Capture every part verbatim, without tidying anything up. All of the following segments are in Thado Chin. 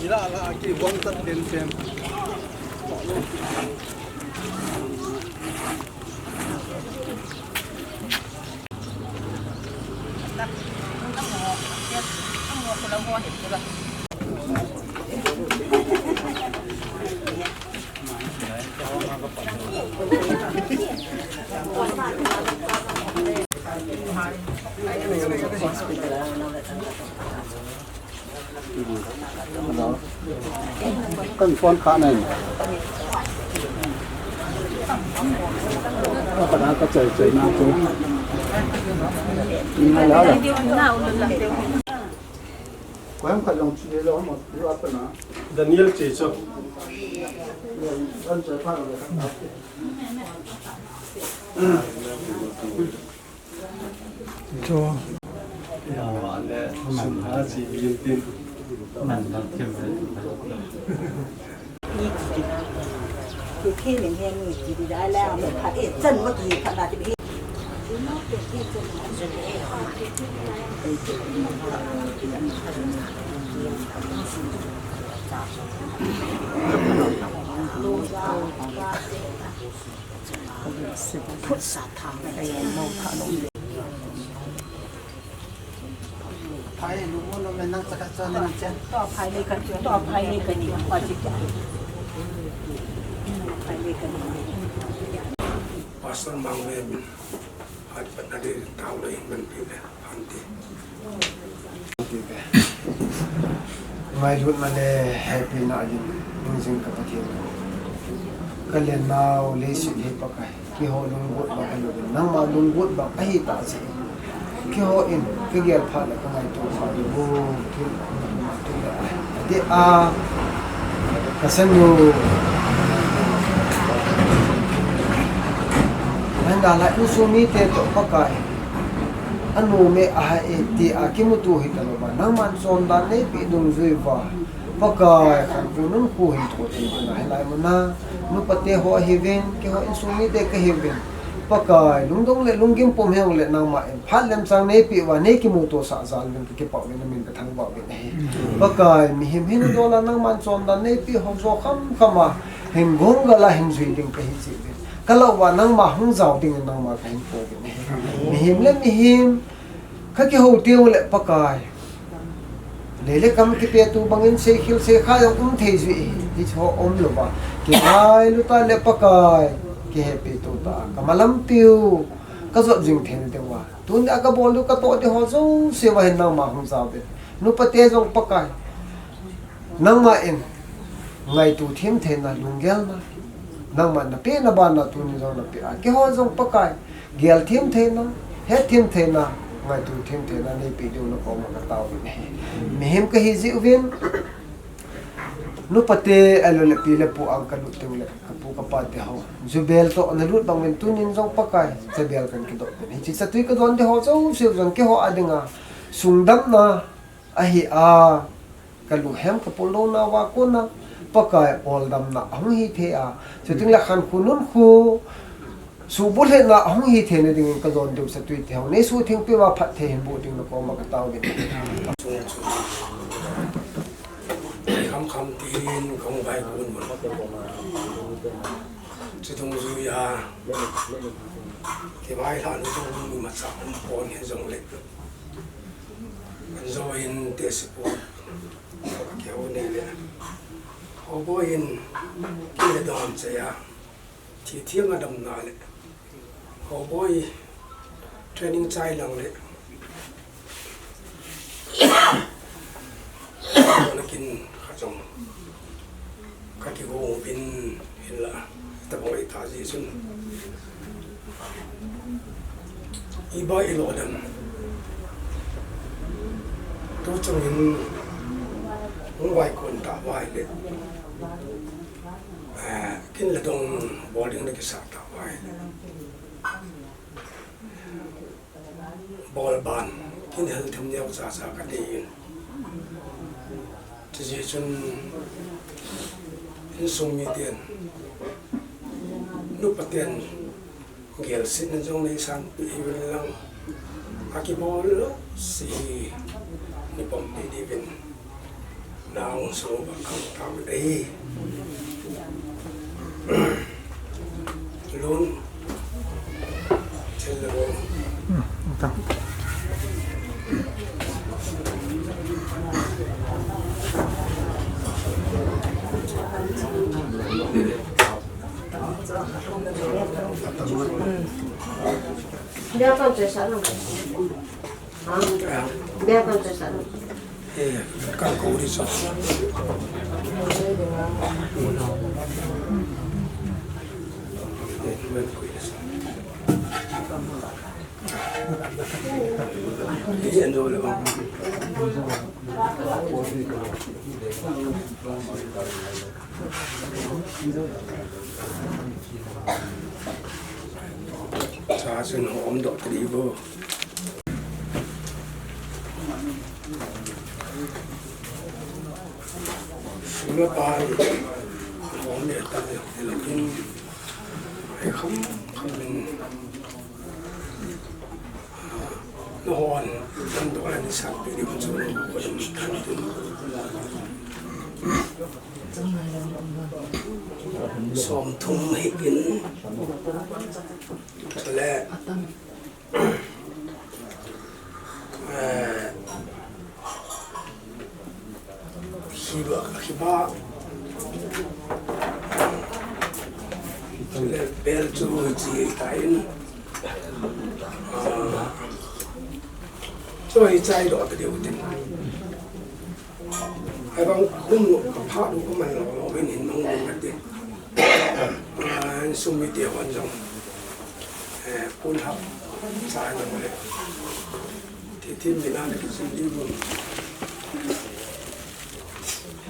Ila la ki buang tat den sem. Kan phone kha nai. Ka da ka chai chai na chu. Ni na la la. Ko ham kha long chi lo mo, yu apa na. Daniel che cho. Kan chai pha lo. Cho. Phai lu mo lo me nang chakat cho nang chen. To phai le kan cho, to phai le kan ni, pa chi kya. Phai le kan ni. Pastor Mangve min. Hat pat na de tau le hin man pi le. Ante. Ngailutna le hepina din, hingjing ka Pathen. Ka lennau leiset hi Pakai, keiho lunggot bang ahi, nangma lunggot bang ahi tah jeh in. Keiho in, ka gel phat le ka ngaito phat le, o, thil, thil le, a, ati a, ka sanu. Nang da la insung mite toh Pakai. Anom e, aha e, tia kimuto hita lou va, nangman chondan neipeh dungjui uva, Pakai, khankho nunkho hin thoteng ding ahi. Hilai muna, nupa te ho ahiuvin, keiho insung mite kahiuvin, Pakai, lungdong le lunggim pum hijongle nangman phat lemchang neipeh uva, nei kimuto sah jal uvin, ka kipah uvin, namin ka thangvah uvin ahi. Pakai, mihem hin dol a nangman chondan neipeh ho jo khamkham a, hin gongal a hin jui ding kahi jeh uvin. Ka lah uva nangma hung jao dingin nangma kahin pouvin ahi. Mihem le mihem ka kihou teng ule Pakai, lei le kam kipetu bangin seikhel seikha jong um thei jui ahi, hiche ho um louva. Kingailu tah le Pakai, kihepitu tah, ka malam piu, ka jot jing theina diuva. Tuni a ka bol diu ka toh diu ho jouse uva hin nangma hung jao uvin. Nupa te jong Pakai, nangman ngaito them theina, lunggelna, nangman napeh na banna tuni jong napeh a, keiho jong Pakai, gel them theina, het them theina, ngaito them theina neipeh diu nakoma ka tao uvin ahi. Mihem kahi jeh uvin, nupa te, ahilou le pi le pu ang ka lut teng ule, ka pu ka pa te ho, jubel toh na lut bang uvin, tunin jong Pakai, chabel kan kidop uvin. Hiche chatui ka don diu ho jouse jong keiho a dinga sung damna ahi a, ka luhem ka puldouna uva kona Pakai oldamna ahung hi thei a, chuteng le khankho nunkho suhbulhitna ahung hi theina dingin ka don diu chatui te ho nei suhtheng peh uva phatthei hin boh ding nakoma ka tao uvin. Khamkham tin kahung vaikon un. Chu dungjui a, kivailhahna ding imacha um pon hijongle, kan joh in test report ka kihou nei le, Houboi in kile dom chai a, thi thiang a damna le, Houboi training chai lang le, nakin kha jong ka kihou uvin, hinla, tabang ahi ta jeh chun, iba ilo dem, tu chungin hung vaikon ta uva ahile, eh, kin le dong bol ding nakisah ta uva ahile, bol ban kin hel them neo chacha ka dei in. Chujeh chun insung miten, nupa ten gelsetna jong neisan peh uvin lang, akibol jouse hi nei pom peh diuvin. Nang so ba kang kang dei. Lun. Chel lo. Dia kan cesa na. Ha? Dia kan cesa na. Eh, kan ko ri sa. Sa sen hom doh tadi bo. Sima pai hom le ta le lo kin. Ai kham kham. Nahon, nang doh ani sak pi di kun chu ko dum kan tin. Som thum hi in. Chule, eh, Hiba, hiba. Le bel chu chi tain. Ah, chu hi chai doh ta deu tin. Ai bang kum no ka pha du ko man lo lo ben hin mong lo ka te. Ah, sum mi te hon jong. Eh, kun hap sa jong le. Ti ti mi na le ki sum di bun.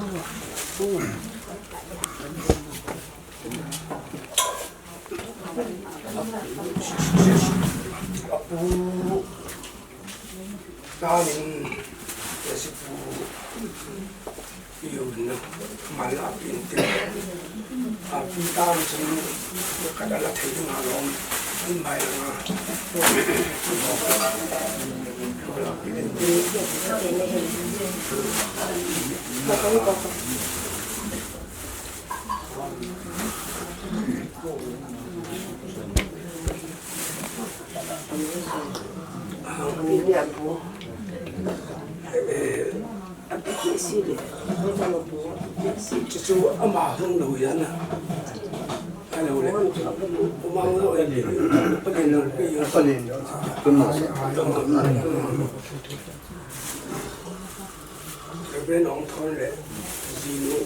Apu, Danin, Yasipu, Yun, Mal Apin, Apin Tam, Kadala Thei, Ngalom, Mai Langa, Mal Apin, Chuchu ama hung lou yan a. Hello le. Ama hung lou yan. Palen lou. Palen lou. Tun ma sa. Reverend Ong Thon le. Jinu.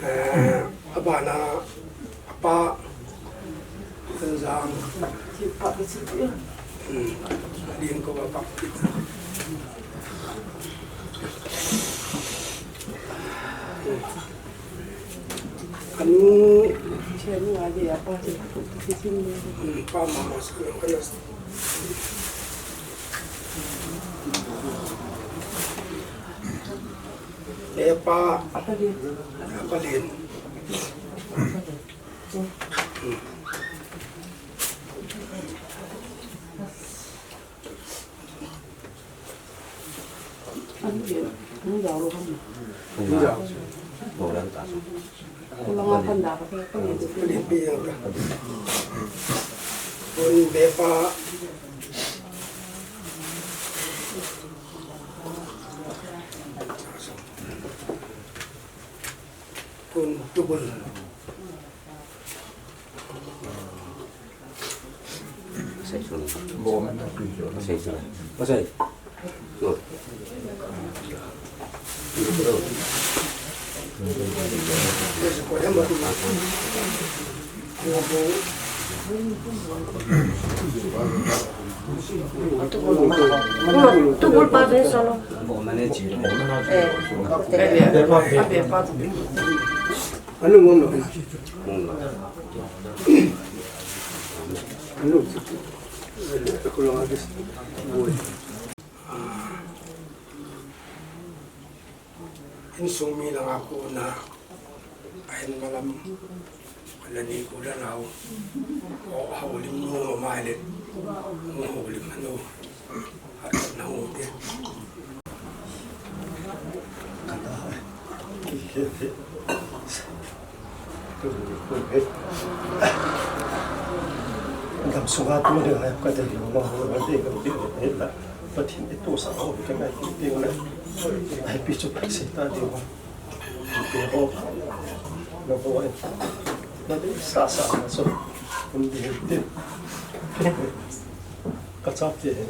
Eh, abana, apa, Zang. Hmm. Din ko ba pak. Anu. Hmm, pa mama sa kana. Epa. Apalin. Apalin. Kun tubul. Tubul pa dun solo. Eh. Anu ngom lo. Anu. Ko lo ngabis. Insung mi langa kona, ahin malam, lani kona nau, o haulim nu mai le, nu haulim nu, hat nau te. Gam sunga tu ni ai ka de lo ma ho de lo de he la. Pathen i tu sa ho ka nai ti ti na. Ai pi chu pa se ta de ho. Te ho. Na ho ai. Na de sa sa na so. Um de he de. Ka cha te he.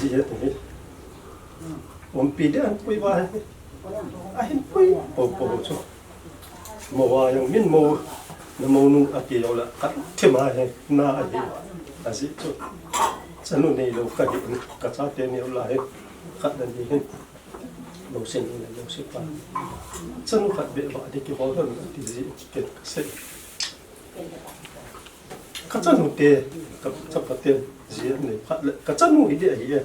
Ji he te he. Um pi de an pui ba he. A hin pui po po chu. Mo wa yang min mo, na mo nu a ti yo la, ka thim a he, na a he, a ji chu. Chanu nei lo ka hi, ka cha te nei lo la he, ka na ni he. Lo sin ni lo si pa. Chanu khat be ba de ki ho don a ti ji ke ka se. Ka chanu te, ka cha pa te ji ne khat le, ka chanu hi de hi e.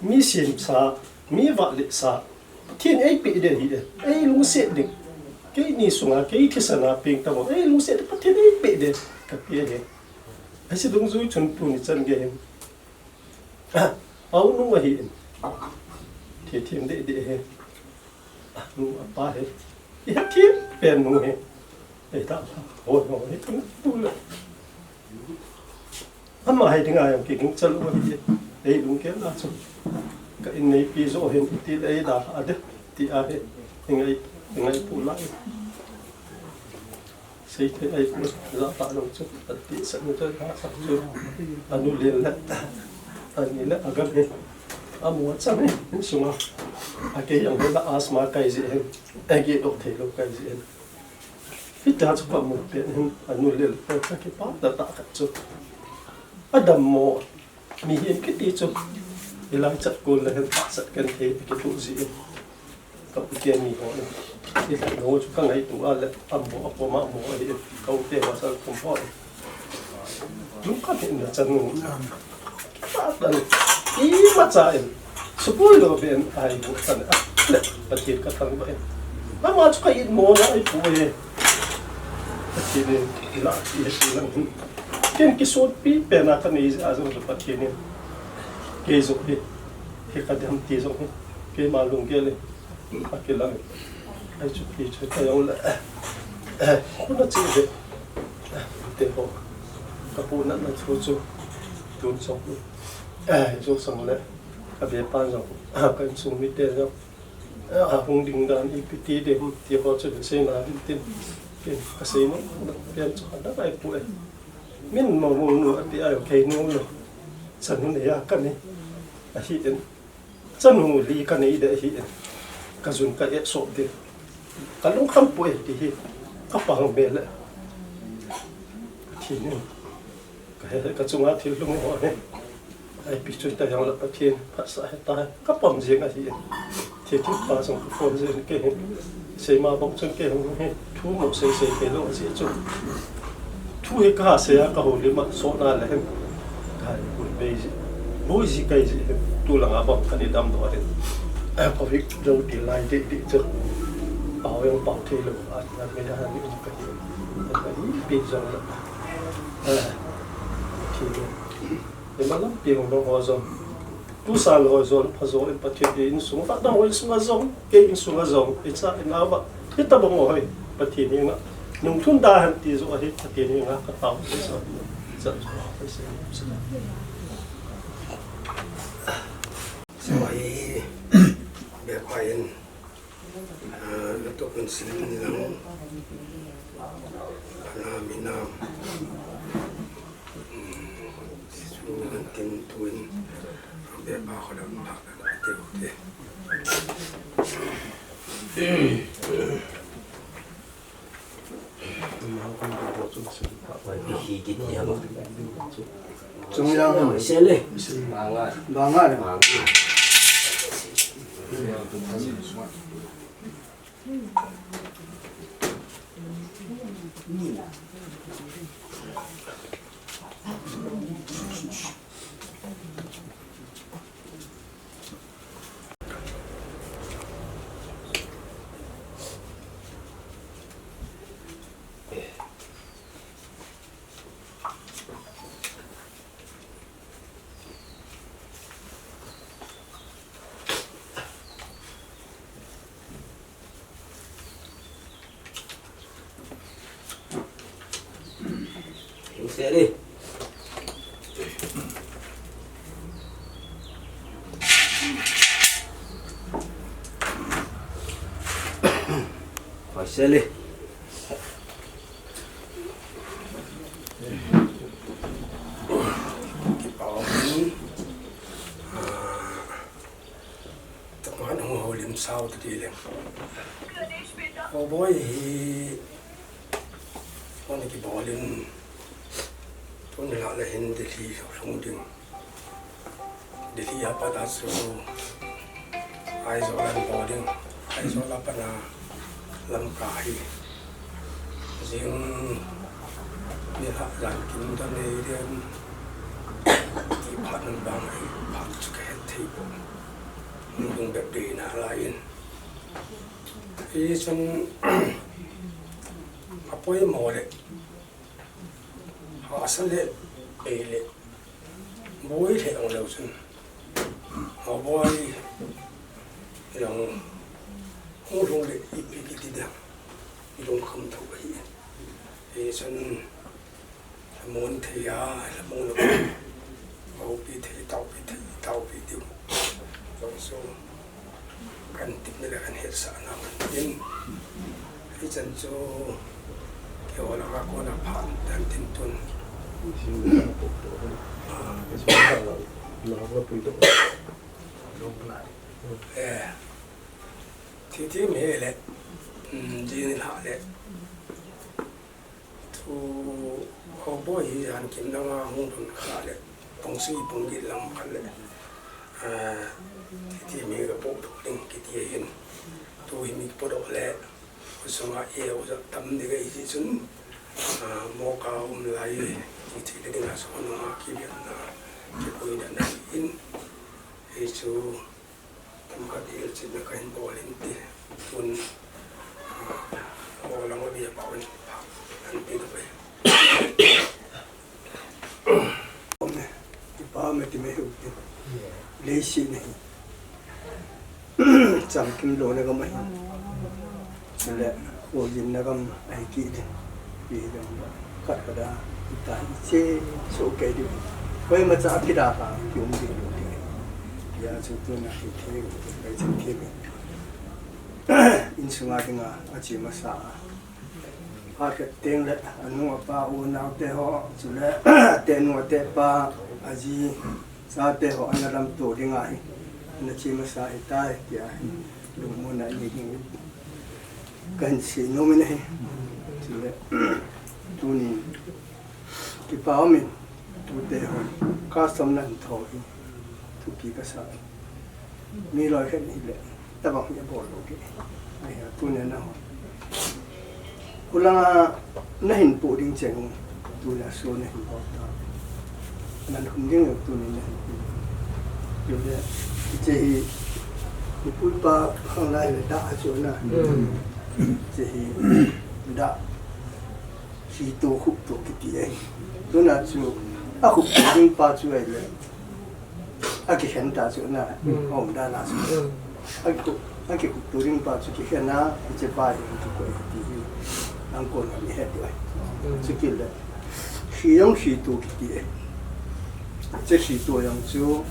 Mi semsa, mi vahle sa, Pathen ei pe de hi e, ei lungset ding. Keini sunga, kei thisan a peng ta mo, ei lungset Pathen ei pe de, ka pe he. Ai si dungjui chun tuni chan ge hin. Au nu a hi in. Thi thim de de he. Nu a pa he. I ha thi pen nu he. Ei ta, ho ho he, tu le. Ama hai dinga jong kiging chal u ahi, ei lungkeng a chu. Ka in neipi jo hin ti le ei da a de, ti a hi, i ngai, i ngai pu lai. Sei thei ai pu, ja ta lo chu, a ti sa ni chu, ha sa chu. A nu le le, a ni le, a gam hi. A mu a chang hi, in sunga. A kei jong hi la asthma kai ji hin, a ki dok thei lo kai ji hin. Hita chu ka mu pen hin, a nu le le, ka kipa ta ta khat chu. A dammo, mihem kiti chu. Hilai chat kon le hin, pha chat kan thei, kituh ji in. Ka u te mi ho in. Hilai no chu ka ngaito a le, a mo, a pom a mo a hi in. Ka u te ho sal kum ho in. Lungkhat in na chanu. Satan. Imacha in. Supui lo ben ai bu tan a. Le, Pathen ka thangvah in. Ama chu ka it mo na ai pu e. Pathen in ila ti he ti lang hin. Ken kisotpi pen a ka nei a jong chu Pathen in. Kei jong hi. Hi ka dem ti jong hi. Keima lunggel in. A kilang. Ai chu pi chu ka jong le. Eh, ku na chi de. Te ho. Ka pu na na thu chu. Tun song. Eh, chu song le. Ka be pa jong. Ka insung mite jong. A hung ding dan ipi ti de, ti ho chu sei na din tin. Ken ka sei nom, ken chu ka dang ai pu e. Min ma mo nu a ti ai, kei nu lo. Chanu nei a ka nei. A hi in. Chanu li ka nei de hi in. Ka jun ka et sop de. Ka lungkham pu e ti hi. Ka pang me le. Thi ni. Ka he, ka chunga thil lung ho he. Ai pi chu ta jong la Pathen phatsah he ta. Ka pom jing ahi. Thi thi pa jong ka phone jing ke he. Seima bang chun ke he. Thu mo sei sei ke lo ji chu. Thu he ka sei a ka houlim a so na le he. Ka bul bei ji. Boi ji kai ji he. Tu langa bang ka ni damdoh he. Covid lo ti lai de de chu. Pao jong pao thei lo. A, a me a ni um ka hi. Ka hi pi jong la. Eh, Pathen in. Imalam pi hung dong ho jong. Tu sa lo ho jong, pha jong in Pathen in insung. Vat dang ho insung a jong, kei insung a jong. I cha in a vat. Hitabang ho hi Pathen in a. Nung thun da han ti jong ahi Pathen in a ka tao. Sa, sa, sa, sa. Sa, i, be pa in. Ah, na to kan sin lang. Ana mina. Hmm, su kan tin tuin. Be ba ko da ba te te. Chung yang. Sele. Banga. Banga. Banga. Ready. Hoisel e. Kipa um. Ah, Taman hung houlim sao ta ti leng. Houboi hi, hon kibol in, tun la le hin Delhi lhung ding. Delhi a pat a chu Aizawl a bol ding. Aizawl a pat a Lamka hi. Jing nilhah jan kim ta nei ding. Ti phat nun bang hi phat chu ka het thei pon. Hung ding bep ding na lai in. Hichun a poimo le hahsa le ei le boi le ong leu chun. Houboi jong hung lhung le ipi kiti ding. I lungkham tho ahi. Hichun Lhamon thei a, lhamon a. Houpi thei, taopi thei, taopi diu. Jong chu kan tipna le kan hetsahna kan tin. Hichan chu keiho langa kona phat dan tin tun. Eh, thi thi mi le, mm, jin la le. Thu houboi hi jan kim langa hung lhun kha le, pung sagi pung get lang khat le, ah, thi thi mi ka podoh ding kiti ahin. Tu hi mi podoh le, khut sunga e u jat tam ding ahi jeh chun, ah, moka um lai, ti thei le ding a so nunga kivetna, kipuina na in, hichu, Kum khat hilchetna kahin bol in ti. Tun, ah, ho lang a bia pau in, an ti tu pai. Kipa me ti me hu ti. Leiset na hi. Chamkim lona gam ahi. Chule, hojinna gam ahi kit in. Hi jong khat khat a, ita hiche, so kei diu. Koima cha kida ka, kium diu diu. Hijeh chun tuna hi thei, kai chen thei. Insunga dinga, ache masa a. Phat khat teng le, anu apa u nao te ho, chule, atenu atepa, aji, chate ho, ana lamto dinga hi. Ana che masa hitai, tia hi. Lungmonna nei ding. Kahin sei nom in ahi. Chule, tuni, kipa um in, tute hon, custom nan tho hi, thupi kasa. Mi loi khat ni le, tabang hi abol lou di. Ahi, tuni na hon. Khulanga nahin pu ding cheng, tuni a so nahin bol ta. Nan hum ding tuni nahin pu. Chule, hiche hi, ni pu pa khang lai le da a chu na. Hiche hi, da. Khito khup to kiti ahi. Tuna chu, akhup to ding pa chu ahi le. Akikhen ta chu na, um dan a chu. Akikhup, akikhup to ding pa chu kikhen a, hiche pa hi kikoi kiti hi. Angkon a mi het u ahi. Chu kit le. Khi jong khito kiti ahi. Hiche khito jong chu,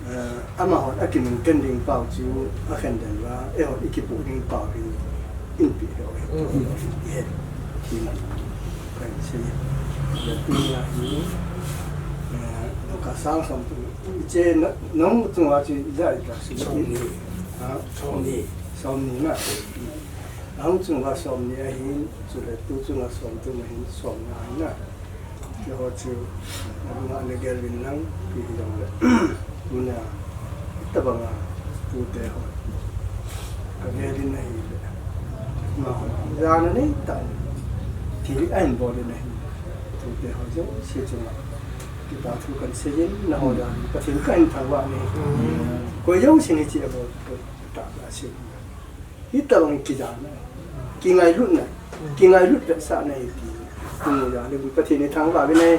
eh, amahon akinungken ding pau chu akhen den uva, eihon ikipu ding pau hi inpi lou ahi. Ihet. Tina. Kan sei. Tina hi, eh, ka sang som tu. Hiche na, nang chunga chu ijat ijat si. Som ni. Ha? Som ni. Som ni na. Nang chunga som ni ahin, chule tu chunga som thum ahin, som nga ahin na. Keiho chu, nalunga nagel uvin lang, ti hi jong le. Tuna, itobanga, tute ho. Kagel in ahi le. Amaho, jana nei ta. Thil ahin bol in ahi. Tute ho jouse chunga. Kipa thu kan sei in, naho jana. Pathen kahin thangvah in ahi. Koi jouse in hiche abol, koi ta la sei. Hitobang kijana. Kingailutna. Kingailut vetsahna hi ti. Tun jana le Pathen in thangvah uvin ahi.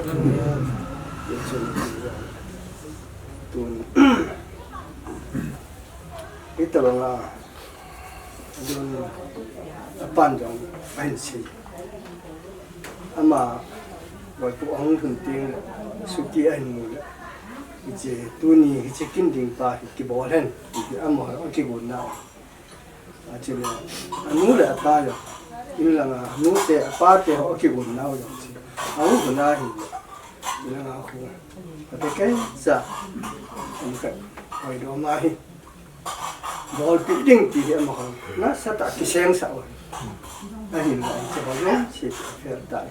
Tun. Hitobanga. Tun. Apan jong. Ahin sei. Ama. Boipu ahung lhun teng le, suti ahin mu le, hiche tuni hiche kin ding pa hi kibol hen, ti amaho akigon nau. Achule, anu le apa jong, in langa anu te apa te ho akigon nau jong chu, ahung lhun ahi, in langa khu, ate kei cha, in ka, hoi do ma hi. Bolpi ding ti hi amaho nasatah a kiseng sah u ahi. Ahinla hiche ho jong chu fel tai.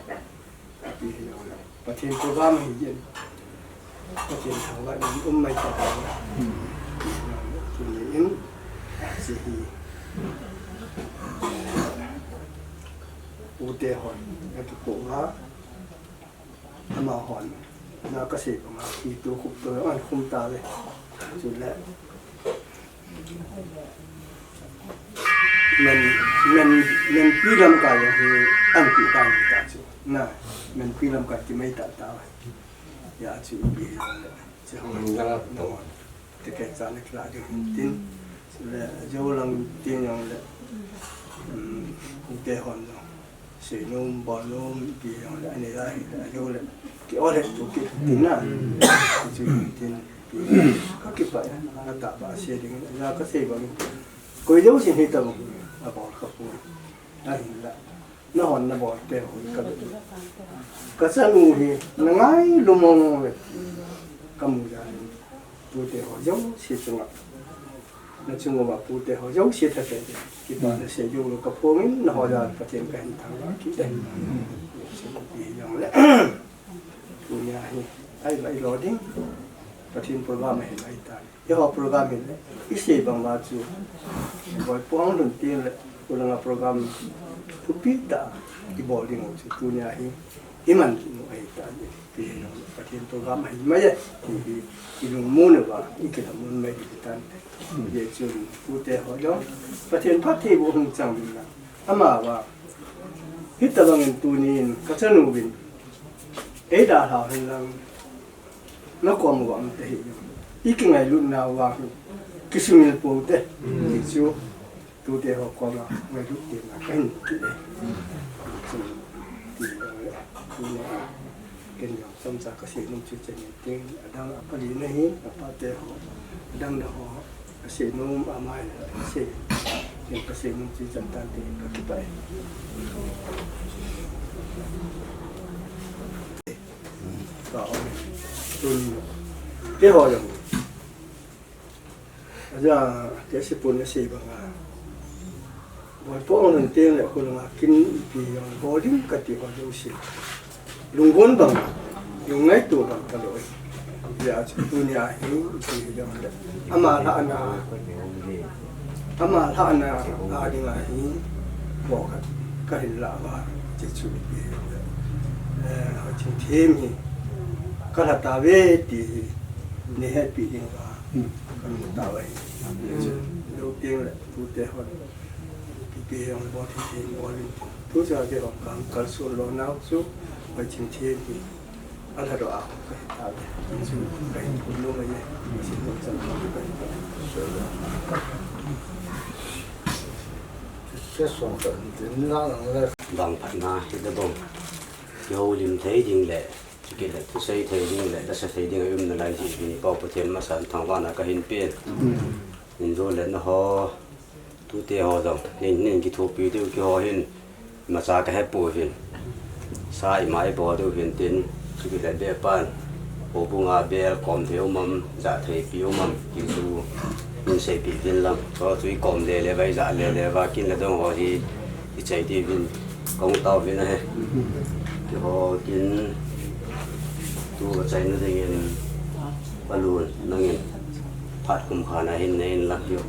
Ti hi jong le Pathen program ahi jeh in, Pathen thangvah in um mai ta. Tuni in, hiche hi, u te hon akikou uva, amahon, na kasei banga, itu khup to, an khum tauve. Chule, men, men, menpi lamkai jong hi, an pi ta ta chu. Na, menpi lamkai ti mai ta ta. Ya chu ipi jong le, chu hung jang to. Te kei cha le kila ding tin. Chule, jou lang tin jong le, um, u te hon jong. Seinom, bolnom, ipi jong le, anei lai, ajou le, ki-ol le, tu ki, tin na. Chu tin, ka kipah, ka tahbeh sei ding, ja kasei bang. Koi jousen hi tabang, abol kha poi. Ahinla, nahon nabol te ho, ka, ka chanu hi, na ngailu mong mong le, ka mu ja, tu te ho, jouse chunga. Na chung uva pu te ho jouse tha te, kipana sei jou lou ka phong in, na ho jal Pathen ka hin thangvah kit e. Ti jong le. Tunia hi, ai, ai lo ding. Pathen program ahi mai ta. Eiho program hi le, i sei bang uva chu. Boipu ahung lhun teng le, khulanga program thupi tah i bol ding u chu. Tunia hi, i man ding u ahi ta. Ti hi jong Pathen program ahi mai e, ti hi i lungmon uva, i kilhamon mai hi tan. Hijeh chun, pu te ho jong, Pathen phattheiboh hung chang uvin lang. Amavang, hitabang in tunin, ka chanu vin, ei dalhau hen lang, na kom uva um te hi jong. I kingailutna uva hi, kisumil pou te, ti chu. Tu te ho koma ngailut tina kahin kile. Chun, ti, tuna, ken jong chomcha kasei nom chu chan in tin, adang apali na hi, apa te ho, adang na ho, kasei nom amai, kasei, ken kasei nom chu chan tan te, kakipah e. Ka, tun, te ho jong. Aja, kei seipon asei banga. Boipu ahung lhun teng le khulanga kin ipi jong bol ding kati ho jouse. Lunggel bang, lungngaito bang kalou e. Hijeh chun tunia hi ipi jong le. Ama lhahna, ama lhahna a dinga hi bol khat kahin lah uva. Hiche chu ipi jong le. Eh, Hoichingthem hi. Ka lha tauve ti hi. Nei hetpi ding uva. Ka mu tauve. Lou teng le, tu te hon. Ipi jong bol thei thei bol in. Tu cha te hon ka kalson lou nau chu, Hoichingthem hi. Alha doh a, ka he tauve. Chu, ka hin phun lou mai e. Ka sin lou chan ka he tauve. Bang phatna, hita bang. Kihoulim thei ding le. Chukit le thusei thei ding le, lasa thei ding a i um nalai jeh hin Pau Pathen masang thangvahna kahin pen. Hinjong le naho, tute ho jong, nin, nin kithopi diu keiho hin, imacha kahepoi hin. Sa ima ibol diu hin tin, chukit le beh pan, houbung a bel kom thei um am, jah thei pi um am, ti chu, nin seipi uvin lang. Chu chu ikom le le uva, ijah le le uva, kin le dong ho hi, ichai diuvin, kahung tauvin ahi. Keiho kin tu kachaina dingin, Palun, nangin phat kum khat na hin nei in lang diu.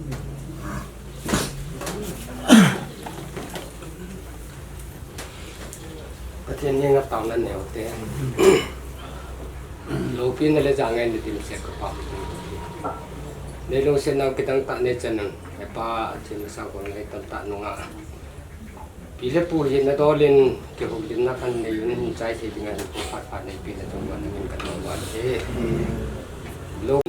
Pathen henga taona neo te. Loupina le jangaina dimset ka Pa. Nei lungsetnau kidang tah nei chan in, Hepa, athi masa kon ngai tam tah nunga. Pi le pu hi nadol in kihoulimna kanei un, hin chai thei dinga hin phat phat neipi na tungvah nangin kathangvah e. Lou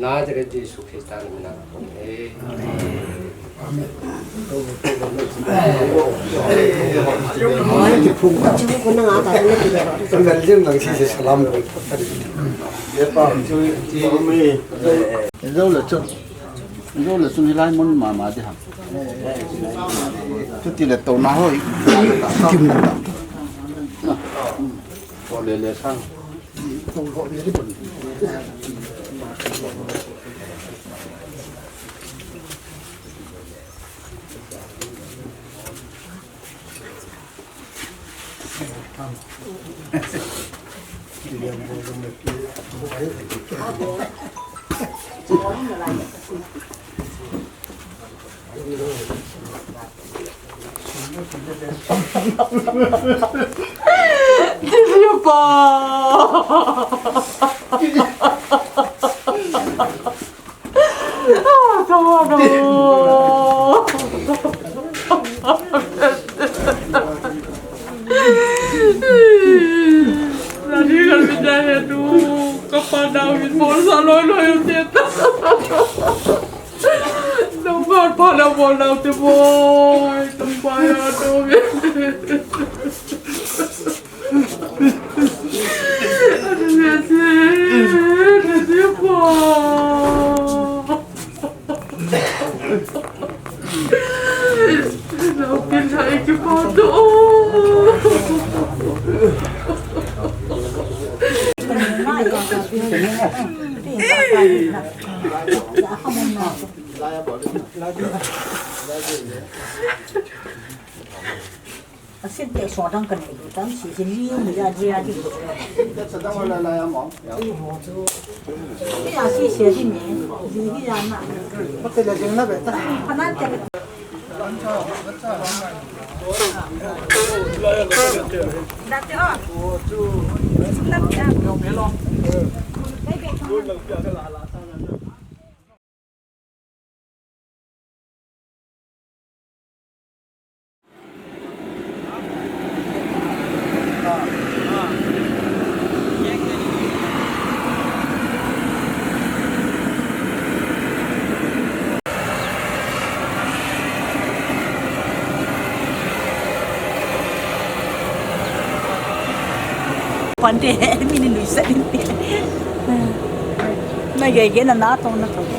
Nazareth Jesu Christa na mina kong e. Salam. Zo le chu. Zo le chu ni lai mun mama de ham. Chuti le to na hoi. Kim na ta. Ko le le sang. Nani kan bida ya tu, kapa dau in bol sa loi loi un te ta. Nang kan pa dau bol dau te boy, nang pa ya tu. Aduh, ya se, ya se pa. Asin te so dang kan ni dang si si li ni ya ji ya ji. Ni ya si si di ni. Di ni ya na. Ko te la jeng na be ta. Panan te. Pante, mini lui sa din. Na gege na na tong na tong.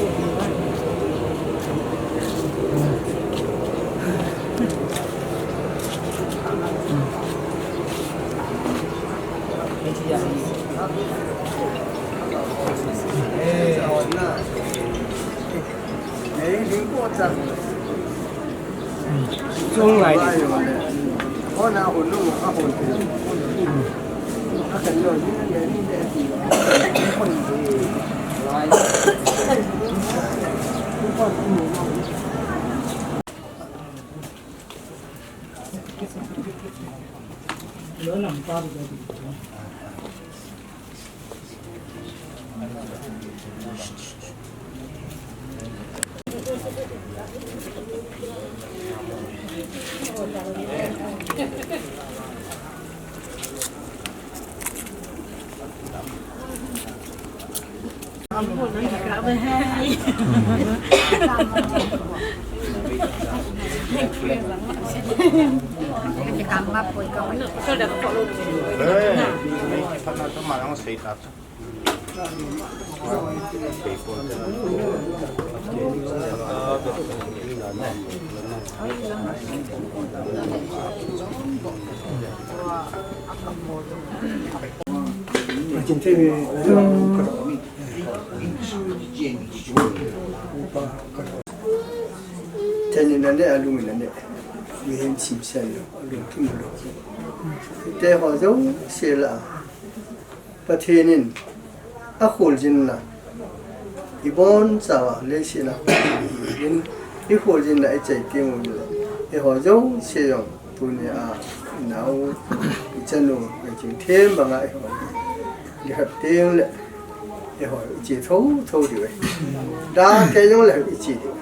Teni na ne, alung na ne. Mi hin chim sen lo, alung thum lo. Te ho jouse la. Pathen in akholjinna ibonchauva leiset a kholjin, ikholjinna ichai teng uleh, eiho jouse jong tunia inao, ichanu, iching them banga eiho dikhat teng leh, eiho iche thotho diu ahi. Dah kei jongleh iche diu.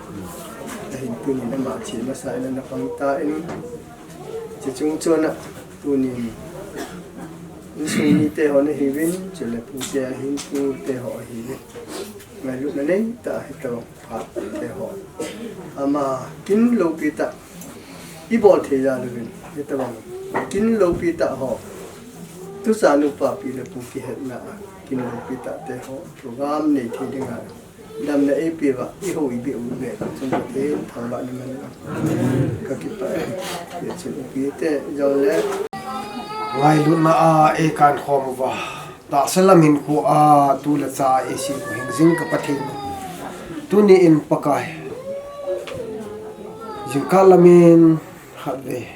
Ahin tunin ama che masa in ana pang tan, hiche chung chon a tunin insung mite ho nahiuvin, chule pute ahin pute ho ahiuvin. Ngailutna neitah a hitabang phat te ho, ama kin loupi tah ibol thei jal uvin, hitabang kin loupi tah ho, tuchan upa pi le pu kihetna a kin loupi tah te ho program nei thei dinga damna eipeuva ihou ibeh uve, chun Pathen thangvahna man kakipah e. Hichun ipi te jongle ngailutna a eikankhom uva, tahsa lam hinkho a tu le cha eisem u hingjing ka Pathen, tuni in Pakai, jingkah lamin khatvei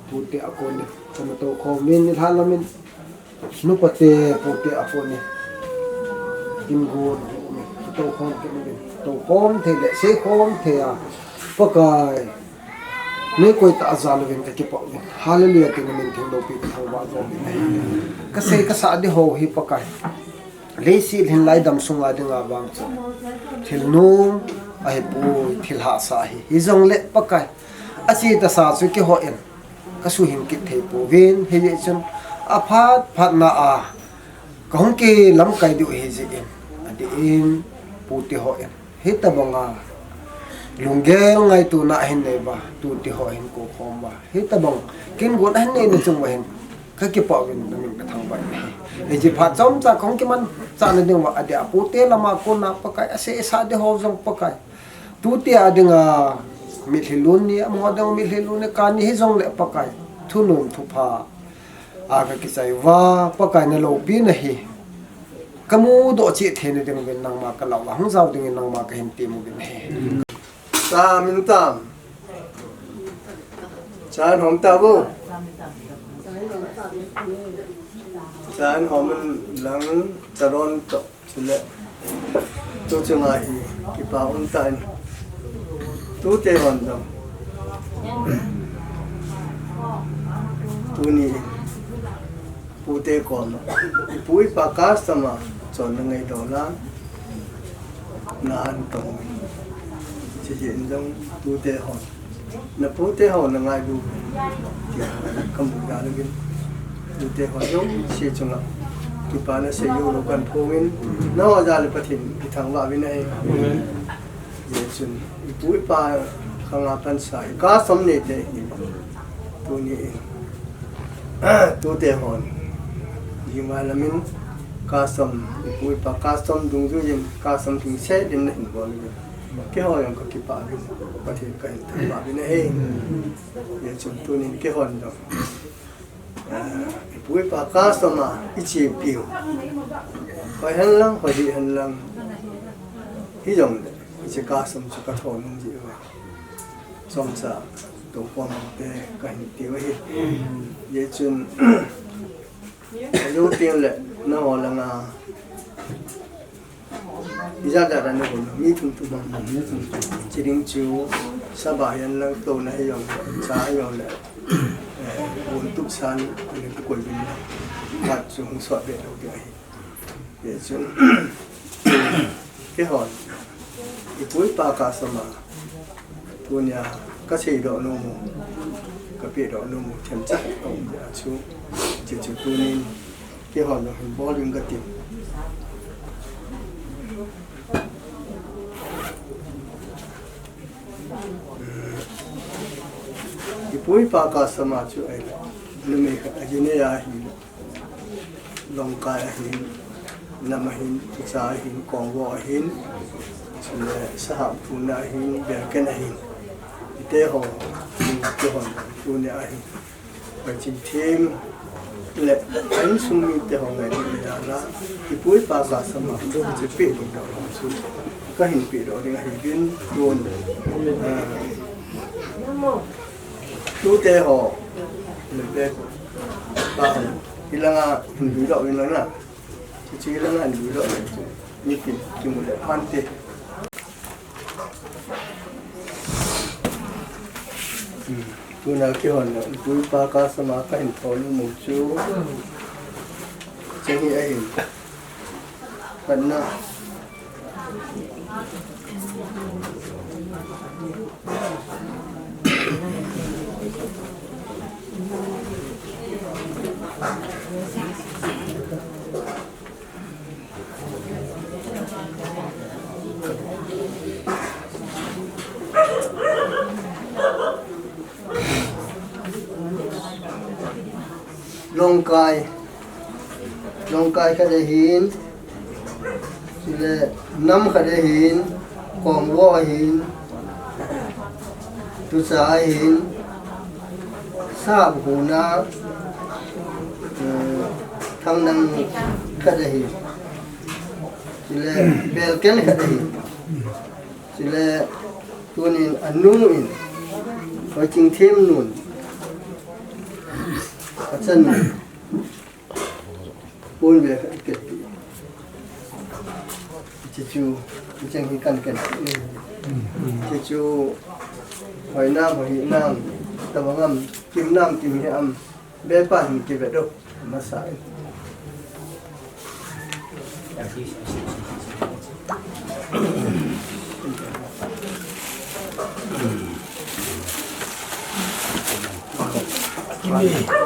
pute a konin kana toukhom in, nilhah lamin nupate pute a konin kin gon toukhom kit uvin, toukhom thei le seikhom thei a Pakai, neikoi tah a jal uvin kakipah uvin. Hallelujah, ti namin theng loupi kathangvah uvin ahi. Kasei kasah ding ho hi Pakai, leiset hin lai dam sunga dinga vang chu thil nom ahipoi, thil hahsa ahi. Hijongle Pakai, ache tasa chu keiho in kasuhing kit thei pouvin, hijeh chun aphat phatna a kahung kilamkai diu ahi jeh in, adeh in pute ho in hitabanga lunggel ngaitona ahin nei uva, tute ho ahin kou khom uva, hitabang kin gon ahin neina chung uva hin kakipah uvin, namin kathangvah in ahi. Hiche phat chomcha kahung kimanchah na ding uva, adeh a pute lama kona Pakai, asei asah ding ho jong Pakai, tute a dinga mitlhi lun ni, amaho dinga mitlhi lun ni, kani hijongle Pakai, thunom thupha a kakichai uva, Pakai naloupina hi kamudoh cheh theina ding uvin nangma kalah uva hung jao dingin nangma kahin tem uvin ahi. Tam in tam. Cha in hom tauvo. Cha in hom in lang, charon toh. Chule tu chunga hi kipa um tan, tute hon jong tuni in pute koma ipu ipa custom a chonna ngaidoh la, na an tong. Hiche jeh in jong tute hon, na pute ho na ngailu tia kamu jal uvin, tute ho jouse chunga kipana seijou lou kahin phong in, nangho jal le Pathen ithangvah uvin ahi. Amen. Hichun ipu ipa khanga pansa hi custom neite hi, tuni in tute hon jingma lamin custom, ipu ipa custom dungjuiyin custom lhingset in nahin bol uvin, keiho jong kakipah uvin, Pathen kahin thangvah uvin ahi. Hichun tunin keihon jong, eh, ipu ipa custom a ichepiu, hoi hen lang, hoi dih hen lang, hijongle hiche custom chu kathonung jeh uva, chomcha toukhom te kahin tiu ahi. Hichun ajou tengle nangho langa ijat jat a nagon, mi thum thum a, mi thum thum. Hiche ding chu saba hihen lang, touna hijongle, cha hijongle, eh, gon tup san, ani kikoi ding, phat chu hung sot be lou ding ahi. Hichun keihon ipu ipa custom a tunia kaseidoh nom u, kapehdoh nom u themcha aum jeh a chu, hiche chu tunin keihon jong hin bol uving katin. Ipu ipa custom a chu ahile, numei khat ajinei ahile, longkai ahin, nam ahin, icha ahin, kongvo ahin, chule sahap thuna ahin, belken ahin, hite ho, keihon tunia ahin, paching them le insung mite ho ngailutna jal a, ipu ipa custom a hiche pehdoh ding ho chu kahin pehdoh ding ahiuvin, tun, ah, tute ho, le pe pa ho, hilanga hin duidoh uvin lang na. Hiche hilanga hin duidoh uvin, mitin kimu le phante. Hmm. Tuna keihon, ipu ipa custom a kahin thou nom u chu, hiche hi ahin, khatna. Longkai, Longkai khat ahin, chule nam khat ahin, Kongwo ahin, Tucha ahin, Sahap huna, eh, Thangnang khat ahin, chule Belken khat ahin, chule tunin anu in, Hoichingthem nun, achan, Pon ve khat kit. Hiche chu, hicheng hi kan ken. Hiche chu, hoi nam, hoi nam, tabang am, kim nam, kim hi am, be pa hin kive do, masa.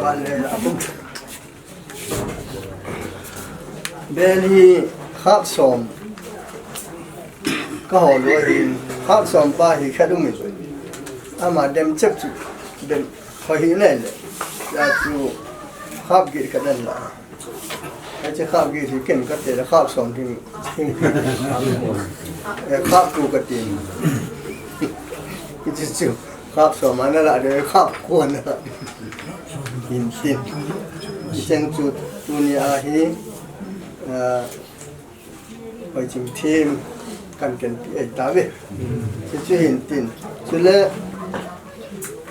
Vale, abu. Bel hi khap som. Ka hol lou hin, khap som pa hi khat um in. Ama dem chep chu, dem, hoi hi nei le. Ya chu khap get khat den la. Hiche khap get hi ken kate le khap som ding. Eh, khap ko kate. Hiche chu. Khap som ana la de khap ko ana la. Hin tin. Cheng chu tuni a hi, ah, Hoichingthem kan ken pi ei ta ve. Chu chu hin tin. Chule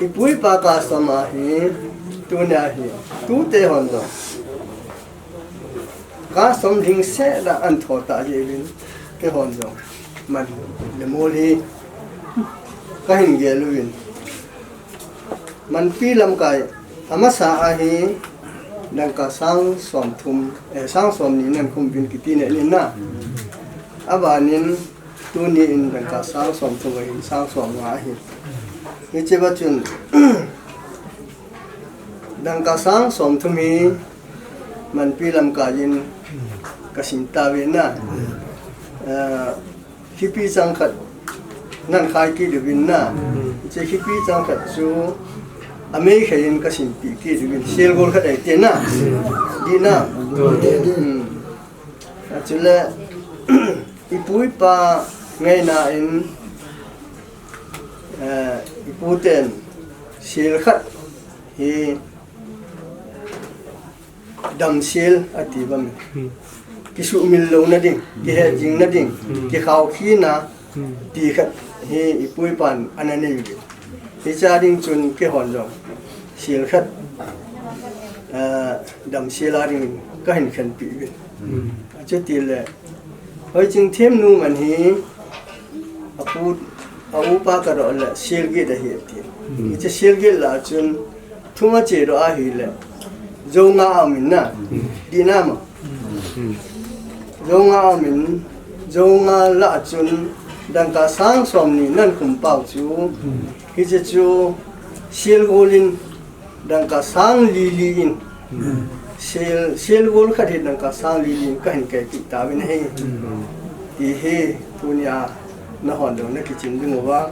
i pu i pa ka som a hi, tuni a hi, tute hon jong ka som ding se la an tho ta je vin, ke hon jong man le mol hi ka hin gel uvin. Manpi lamkai, amasa a hi dangka sang som thum, eh, sang som ni nan khum vin kiti ne ni na. Abanin tuni in dangka sang som thum ahin sang som nga ahi. Hiche ba chun dangka sang som thum hi Manpi lamkai in ka sin ta ve na. Eh, Khipi chang khat nan khai kit uvin na. Hiche khipi chang khat chu amei khai in ka sin pi kit uvin. Sel gol khat ai te na. Di na. Hmm. Achule i pu i pa ngaina in, eh, i pu ten sel khat hi damsel ati bam. Hmm. Kisumil louna ding, kihet jingna ding, hmm, kikhao khina, hmm, ti khat hi i pu i pan ana nei uve. Hiche a ding chun keihon jong sel khat, ah, damsel a ding ka hin khenpi uve. Hmm. Achuti le, Hoichingthem nu man hi, a pu, a upa ka doh le, sel get ahi ati. Hmm. Hiche sel get la chun, thum a che doh ahi le, jou nga a um in na, di na ma. Hmm. Jou nga a um in, jou nga la chun, dangka sang som ni nan khum pau chu, hmm, hiche chu, sel gol in, dangka sang li li in, hmm, sel, sel gol khat hi dangka sang li li in ka hin kaipi ta uvin ahi. Hmm. Ti hi tuni a nahon jong na kichin ding uva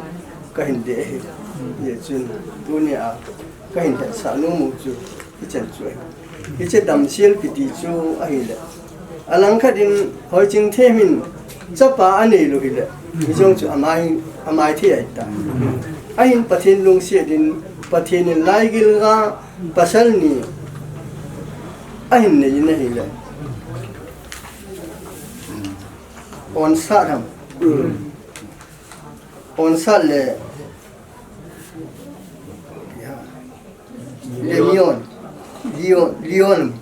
ka hin de ahi. Hijeh chun tuni a ka hin hetsah nom u chu hichan chu ahi. Hiche damsel kiti chu ahile. Alang khat in Hoichingthem in chapa anei lou hile, mi jong chu amai, amai thei ahi ta. Ahin Pathen lungset in, Pathen in laigil ga pasal ni ahin nei in ahile. Onsat ham. Onsat le Leon. Leon. Leon.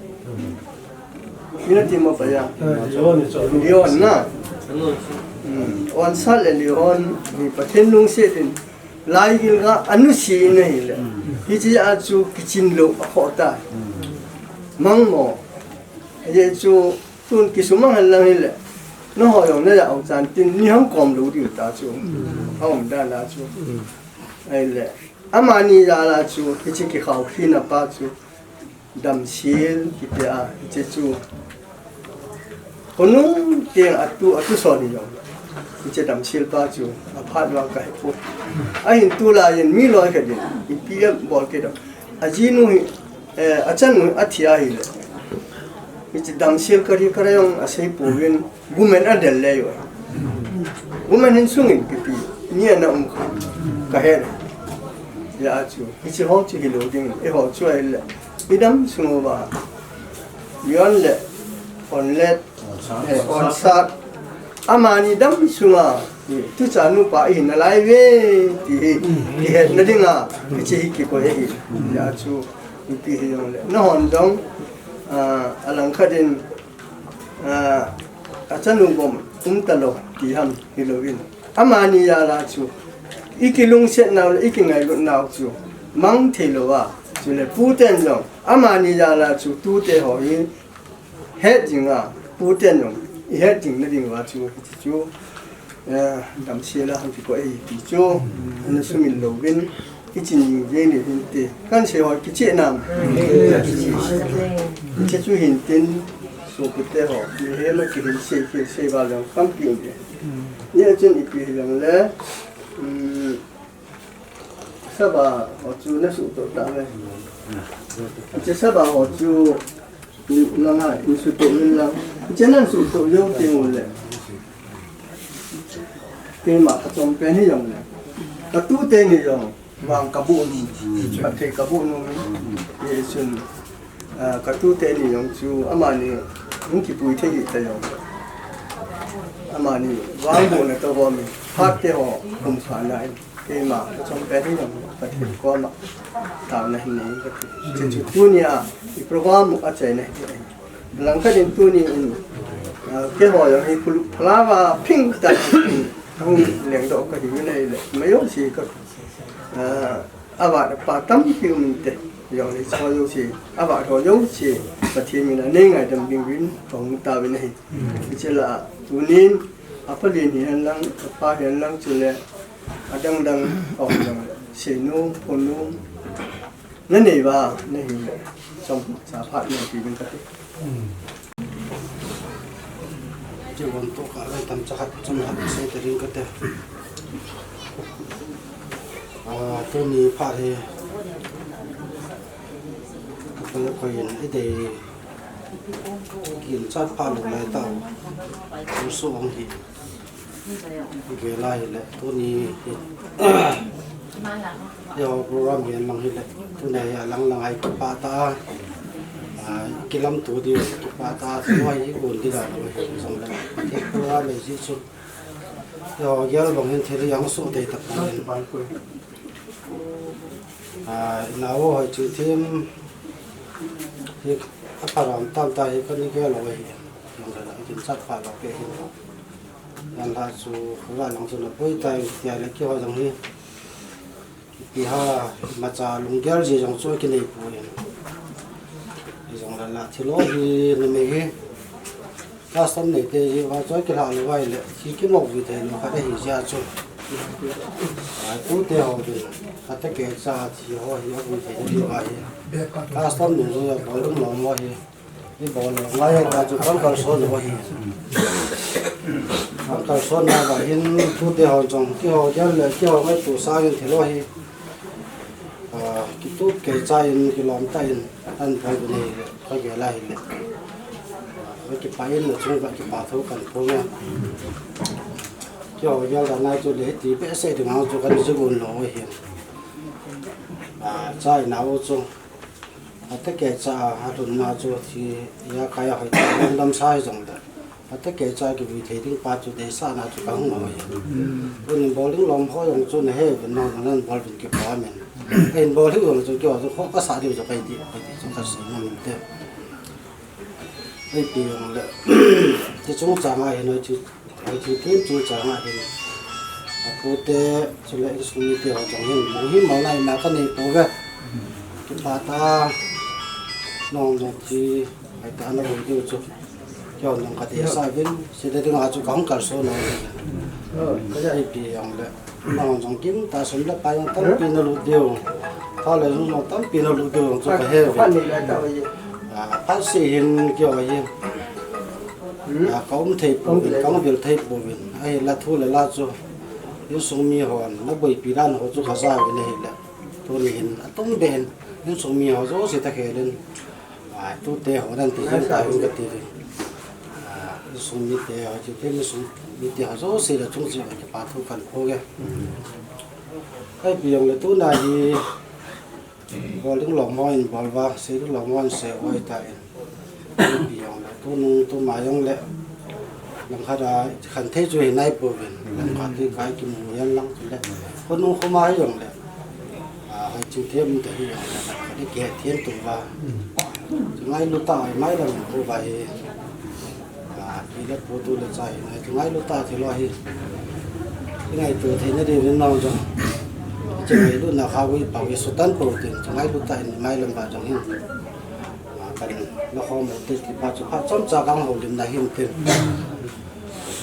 Ina ti mo pa ya. Leon na. Hmm. Onsat le Leon ni Pathen lungset in laigil ga anusi in ahile. Hiche a chu kichin lou a kho ta. Mang mo. Hijeh chu tun kisumang hen lang hile. Nangho jong na ja u chan tin ni hung kom lou diu ta chu. Aum dan a chu. Ahile. Amani jal a chu, hiche kikhao khina pa chu, damsel kiti a, hiche chu. Khonung teng a tu, a tu son hi jong. Hiche damsel pa chu, aphat vang ka he poi. Ahin tulai in mi loi khat in, ipi a bol kit a. Ajinu hi, Eh, achanu athi ahile, hiche damsel kari kari jong asei pouvin, gumen adel le jo. Gumen hin sungin kiti, ni ana um kha, kahe. Hijeh chun, hiche ho chu hilou ding, eiho chu ahile, idam sung uva, John le, Hon le, Eh, Hon Sat. Amani dam sunga, eh, tucha nupa ihi nalai ve, ti hi, kihetna dinga, hiche hi kikoi ahi. Hijeh chun, ipi hijongle. Nahon jong, ah, alangkhat in, ah, achanu bom, um talou, ti ham, hilouvin. Amani jal a chu, ikilungset nau le, ikingailut nau chu, mang thei louva, chule puten jong, amani jal a chu, tute ho hi, het jing a, puten jong, ihet jing na ding uva chu, hiche chu, eh, damsel a hung kikoi ahi ti chu, ana sumil louvin, ichin jing jeng ni hin ti. Kan sei ho kicheh nam. Hiche chu hin tin, sopite ho, mihem a kihin sei, kihin sei val jong tampi um e. Hijeh chun ipi hijongle, um, Saba ho chu nasuhtoh tauve. Hiche saba ho chu nanga in suhtoh uvin lang. Hiche nan suhtoh jou teng ule, keima kachom pen hijongle, katute ni jong vang kaboh nom, phatthei kaboh nom in, hichun, ah, katute ni jong chu amani hung kipui thei hita jong, amani vangbohna toh ho mi, phat te ho kum kha na in. Keima, kachom pen hi jong, Pathen koma taona hin nei kati. Hiche chu tunia, i program u achaina hi ahi. Langkhat in tuni in, ah, keiho jong hi khuluk phalava phing tah in, hung lengdoh kahiuvin ahile, mi jouse ka, ah, avat apa tampi um inte, jong le choi jouse, avat ho jouse, Pathen min a nei ngaidam ding uvin, kahung tauvin ahi. Hiche lah a, tunin, apalen hihen lang, apa hihen lang chule, adang dang, aum dang le, seinom, phonnom, nanei uva, nahile, chomcha phat neipe uvin kati. Hiche von toh kah le tamcha khat, chomkhat sei ta ding kate. Ah, tuni phat hi, koi koi in, idei, kinchat phat lou lai tau, umso ong hi. Gel a hile, tuni hi. Eiho program hi alang hile, tuni hi alang lang a kipah tah a, ah, kilamto diu kipah tah a, tua hi gon ding a lou hi, jong le. Hi program hi jeh chun, eiho gel bang hin thil hi ahung soh thei tapon. Ah, inao hoi chu thim hi apharam tam tah hi kani gel lou ahi. Jong le, kinchat phat lou pe hin. Nang la chu, khuga lang chu na poi tai, tia le keiho jong hi. Ipi ham, imacha lunggel ji jong chu kinei poi. Hijong le la thil ho hi, numei hi. Custom neite hi, va chu kilha lou vai le, thi kimo vi thei lou khat ahi jeh chun. A, tute ho vin, ata kecha thi ho hi, avui thei lou vai. Custom neite hi, bol lou mo mo hi. Ibol lou ngai ta chu kan kalson lou ahi. Kan kalson na va hin tute hon jong keiho gel le keiho ngaito sangin thil ho hi. Ah, kitup keicha in kilom tah in an bol u ahi le, ka gel a hile. Ah, kipah in achung va kipah thu kan phong e. Keiho gel dan a chu le hiti behseh ding a chu kan jui gon lou ahi. Ah, cha inao chu. Ata kecha a lhunna chu thi, ijakai a hoitah a lungdam sa hijong le. Ata kecha kivui thei ding pa chu deisahna chu kahung ngol ahi. Tunin bol ding lom ho jong chu nahe uvin, nangho nan bol uvin kipa min. Ahin bol hih jong chu keiho chu kho kasah diu chu kahi ti, kahi ti chu kasei nom inte. Ipi jong le. Ti chungchang a hin hoi chu Hoi chu tin chu chang a hin. Apute, chule insung mite ho jong hin, lunghem mona ima kanei pouve. Kipah tah a, nangho jong thi, hoitah a nabol diu chu. Keiho jong kadeisah uvin, side dinga chu kahung kalson u ahi. Kaja ipi jong le, nangho jong gimtah sum le pai jong tampi nalut diu. Thao le jung jong tampi nalut diu jong chu kahe uve. Ah, phat seh hin keiho hi. Ah, ka um thei pouvin, ka um vil thei pouvin. Ahinla thu le la chu, insung mi hon, naboipi dan ho chu kaja uvin ahile. Tuni hin, atum beh in, Insung mi ho jouse tah khelin, a, tute ho nan ti jing ta hin kati ve. A, insung mite ho, chingthei insung mite ho jouse le chung cheh a kipa thu kahin phong e. Ipi jong le tuna hi, bol ding lom hon bol uva, sei ding lom hon sei uva ahitai. Ipi jong le, tunung tuma jong le, langkhat a khanthei chu hinai pouvin, langkhat a kimu jeng lang chu le, khonung khoma hi jong le, a, hoi chingthei um te hi jong le, khat a kihethem tou uva. Chu ngailu tah a, mailam uva hi, a, pi le pu tu le cha hinai, chu ngailu tah a thil ho hi. Ingaito theina diuvin nang jong, chu ngailutna kha ui pa ui sutan pou tin, chu ngailu tah in mailam uva jong hin. A, kan na khom u te ti pa chu phat chomcha kahung houlimna hin tin.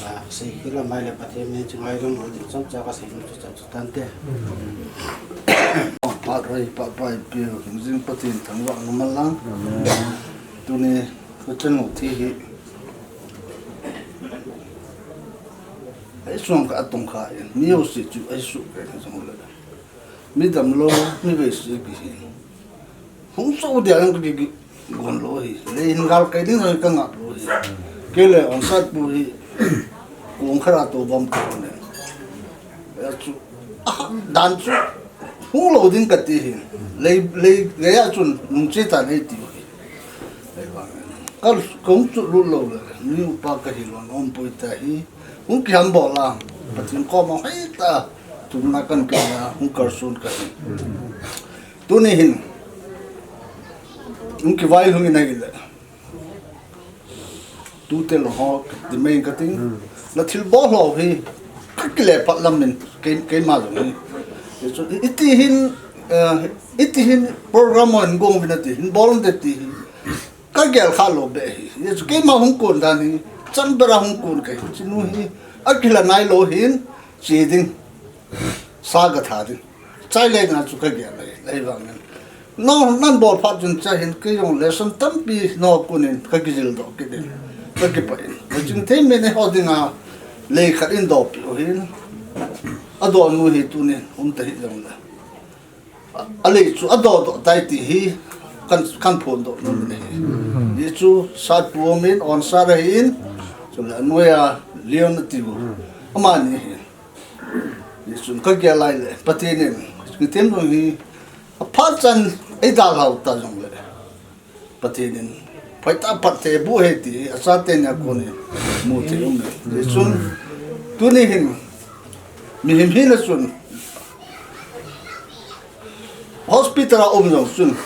A, sei khel a mai le Pathen min chu ngailum u te chomcha kasei nom chu chan chu tante. Phat rai, phat pai pi, hingjing Pathen thangvahna man lang. Tuni kachanu thi hi. Ei suang ka atung kha in, mi jouse chu ei su ka in jong le. Mi damlou, mi veise kihi. Hung so dia jong kaki gon lou hi. Lei hin gal kai ding jong kangah lou hi. Kei le onsat pu hi. Kong khara to bom ko ne. Ya chu. Ah, dan chu. Hung lou ding kati hi. Lei, lei, lei ya chun nung che ta nei ti hi. Lei vang. Kal kong chu lut lou le. Mi upa kahi lou nom poi ta hi. Hung kiham bol a. Pathen koma hoi ta. Tuna kan kina hung kalson kahi. Tuni hin. Hung kivaihom in ahile. Tute lou ho, ti mai kating. Na thilbol ho hi. Kakile phat lam in. Kei, keima jong hi. Iti hin, eh, iti hin program ho hin gong uvin ati hin bol un te ti hi. Kagel kha lou be hi. Hichu keima hung kon dan hi. Chambera hung kon kahi. Chinu hi. Akila nai lou hin. Che ding. Sa katha ding. Chai le na chu kagel le. Lei vang in. No, nan bol phat chun cha hin kei jong lesson tampi no kunin kakijil doh kit in. Kakipah in. Chingthei min eiho dinga lei khat in doh pi u hin. Adoh nu hi tunin. Um ta hi jong le. A lei chu adoh doh tai ti hi kan, kan phondoh nom in ahi. Hichu sat pu um in, onsat ahi in, chule anoiya Leon ati u. Amani hi. Hichun kagel lai le, Pathen in, kitim jong hi, aphat chan eidalhau ta jong le. Pathen in phaitah phatthei boh e ti, achate nia kon in mu thei um e. Hichun, tuni hin, mihem hina chun, hospital a um jong chun,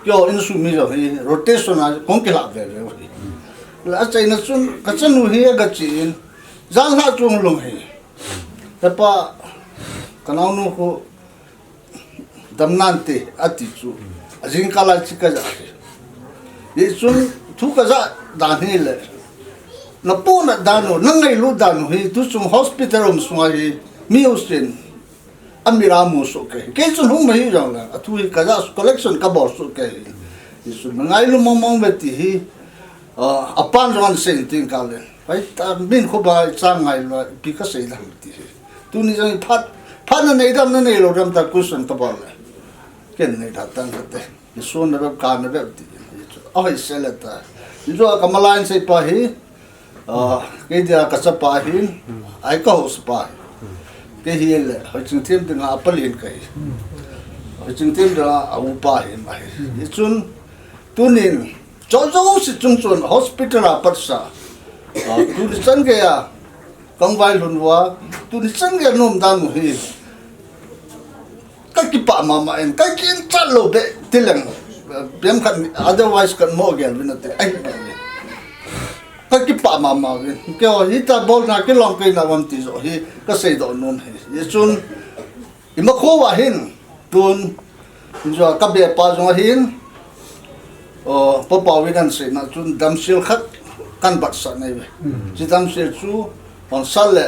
keiho insung mi jong hi, rotation a kong kilah veve u hi. Le achaina chun, kachanu hi agache in, janhi a chun lung hi. Hepa, kanaonu khu, Damnante, ati chu. Ajingkah lai chu kaja hi. Hichun, thu kaja dan hi le. Napohnat dan u, nangailut dan u hi, tuchung hospital um sunga hi, mi usen. Amira mu soh kei. Kei chun hung mahi jong le. Athu hi kaja collection kabol soh kei. Hichun, nangailu mong mong ve ti hi. Ah, apan jong ahin sei in tin kale. Pai ta min khu ba cha ngai lo, ipi kasei dam ti hi. Tuni jong phat, phat nanei dam nanei lo dam ta question kabol le. Ken nei da tang kate. Ni sun na bep ka na bep ti. Ahoi se le ta. Ni jo ka malain sei pa hi. Ah, kei dia kachapa hin. Ai ka house pa hi. Kei hi le, hoi ching thim dinga apalin kahi. Hoi ching thim dinga aupa hi mai. Hichun tunin Chojou si chung chun hospital a patsa. Ah, tuni chan geiya, kangvai lhun uva, tuni chan geiya nom dan u hi. Kakipah mama in, kakinchat lou be, tileng, ah, piang khat, otherwise kan mo gel vin ati, ai, kakipah mama vin. Keiho, hita bolna kilom kei na vam ti jo hi, kasei doh nom hi. Hichun, Ima kho uva hin, tun, jo ka be pa jong ahin, o, pa pa win an sei na chun damsel khat kan batsah nei ve. Chi damsel chu, onsat le,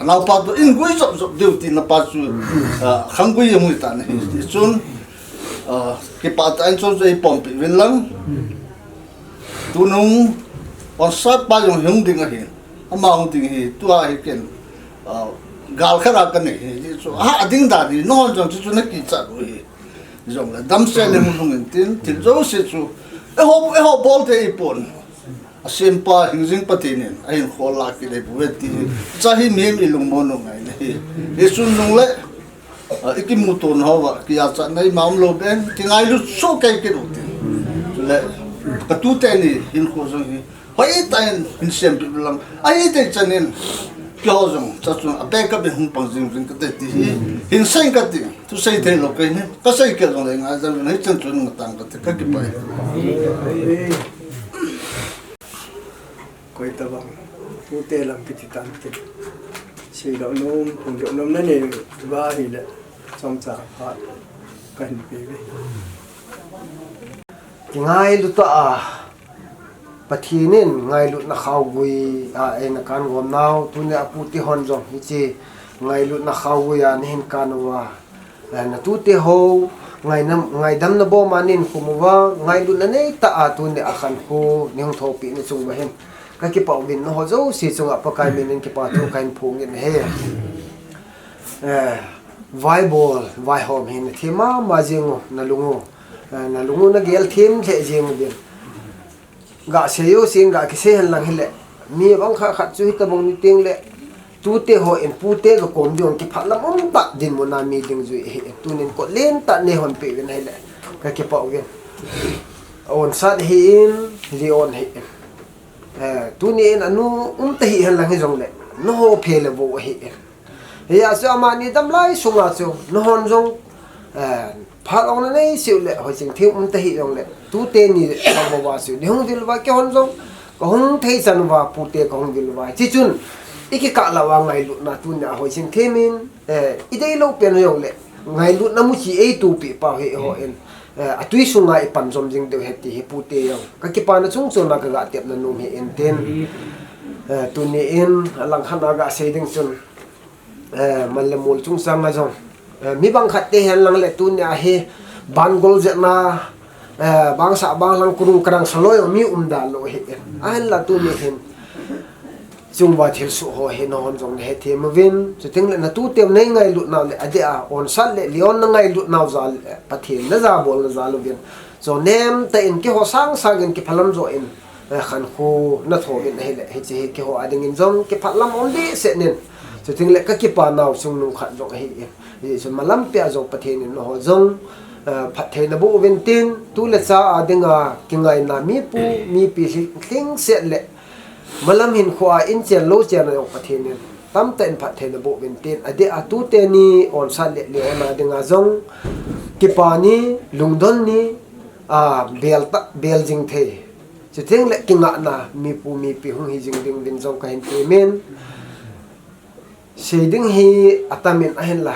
anao pa tu in gui jop jop diu ti na pa chu, ah, khang gui jong ui ta na hi. Chun, ah, kipah ta in chun chu ei pompi vin lang. Tunung, onsat pa jong hung ding ahin. Ama hung ding hi, tua hi ken, ah, Gal khat a ka nei hi, chu a ding dan hi, nahon jong chu chu na kichat u hi. Jong le, damsel le mu lhung in tin, thil jouse chu. Eiho, eiho bol thei ipon. Asempa hingjing Pathen in, ahin khol la kit le bu ve ti hi. Cha hi mihem i lungmon u ngai le hi. Hichun nung le, a, i kimuto na ho va, kichat na ima um lou ben, kingailut soh kei kit u tin. Chule, ka tute ni hinkho jong hi. Hoitah in hin sempeh lang. Ahitah chanin keiho jong, chachun a backup in hung pang jing jing kate ti hi. Hin sei kati, thusei thei lou kei ni. Ka sei kei jong le ngai jal na hichan chun ngatang kate ka kipah e. Koi tabang, tute lam kiti tan te. Sei lou nom, hung lou nom na nei va hile, chomcha phat ka hin pe ve. Kingailut a, Pathen in ngailutna khaogui a eina kan gom nau, tuni a pute hon jong hiche ngailutna khaogui a nahin kan uva. Eh, na tute ho, ngainam, ngaidamna boma nahin khum uva, ngailutna neitah a tuni a khankho, nei hung thopeh na chung uva hin. Ka kipah uvin nangho jouse chunga Pakai min in kipa thu kahin phong in ahi. Eh, vaibol, vaihom hi na them mama jing u, na lung u. Eh, na lung u na gel them lheh jing uvin. Ga sei u sin, ga kisei hen lang hile. Mi bang khat khat chu hitabang ni teng le. Tute ho in pute ga kom ding kipah lam um tah dinmun a mi ding jui ahi. Tunin kot lentah nei hon peh uvin ahile. Ka kipah uvin. Onsat hi in, Leon hi in. Eh, tuni in anu um ta hi hen lang hi jong le. Nangho phe le vo ahi in. Hijeh a chu amani damlai sunga chu, nahon jong, eh, phat ong na nei seh u le, hoi ching them um ta hi jong le, tute ni bang bou va chu, nei hung vil uva, keihon jong, ka hung thei chan uva, pute ka hung vil uva. Hichun, i kikah lou a ngailutna tuni a hoi ching them in, eh, i dei lou pen jong le, ngailutna muchi ei tupi pau hi ho in, eh, atui sunga i pan jom jing diu ahi ti hi pute jong. Ka kipana chung chon a ka ga tepna nom hi in tin, eh, tuni in, a lang khat a ga sei ding chun, Eh, man le mol chungchang a jong. Eh, mi bang khat te hen lang le tuni a hi bangol jeh na, eh, bang sa bang lang kurung karang sa loi mi um da lou hi. Ahin la tuni hin. Chung uva thilsoh ho hi nahon jong na hethem uvin. Chuteng le na tute u nei ngailut nau le adeh a onsat le Leon na ngailut nau jal le Pathen na jabol na jal uvin. Chu nem tah in keiho sang sang in kiphalam jo in. Eh, khankho na thom in ahile, hiche hi keiho a ding in jong kipah lam um behseh in. Chuteng le ka kipa nau chungnung khat jong ahi in. Hichun malam pia jong Pathen in nangho jong, eh, phatthei na boh uvin tin, tu le cha a ding a kingaina mipu, mipi lhing, lhingset le malam hinkho a in chen lou chen a jong Pathen in tamtah in phatthei na boh uvin tin, adeh a tute ni onsat le Leon a ding a jong kipa ni, lungdon ni, a, bel ta, bel jing thei. Chuteng le kingahna mipu mipi hung hi jing ding uvin jong kahin temin. Sei ding hi atam in ahin la.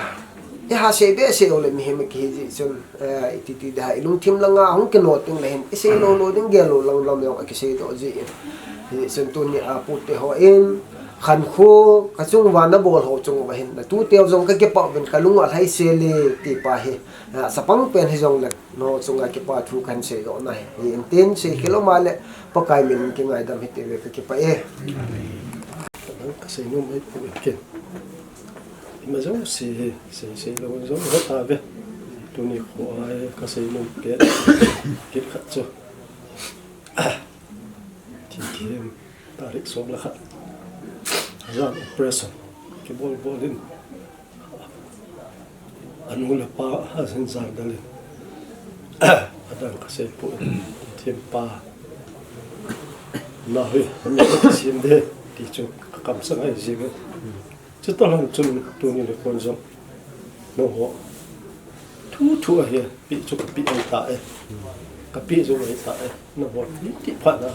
I ha sei behseh u le mihem kihi jeh chun, eh, i titi ding ha i lungthim langa hung kino teng le hin i sei lou lou ding gel lou lang lam jong a kisei doh jeh in. Hijeh chun tuni a pute ho in khankho ka chung uva na bol ho chung uva hin na tute u jong ka kipah uvin ka lung u alhai sel e ti pa hi. Ah, chapang pen hi jong le, nangho chunga kipa thu kahin sei doh na hi. Hi in tin sei khel um a le, Pakai min in kingaidam hite uve ka kipah e. Ka sei nom mai pu ken. Ima jong sei, sei, sei lou jong hot a ve. Tuni kho a ka sei nom pen. Kit khat chu. Thingkhem, tarik som le khat. Jan operation. Kibol bol in. Anu le apa, a jin jan dal in. Adang ka sei poi, thingkhem pa. Na hui, mi ka sim de, ti chu ka kamsang ahi jing e. Chuti lhon chun tuni nikho jong. Nangho. Thu thu ahi, pi chu ka pi ahi ta e. Ka pi jong ahi ta e. Nangho, ni ti phat na.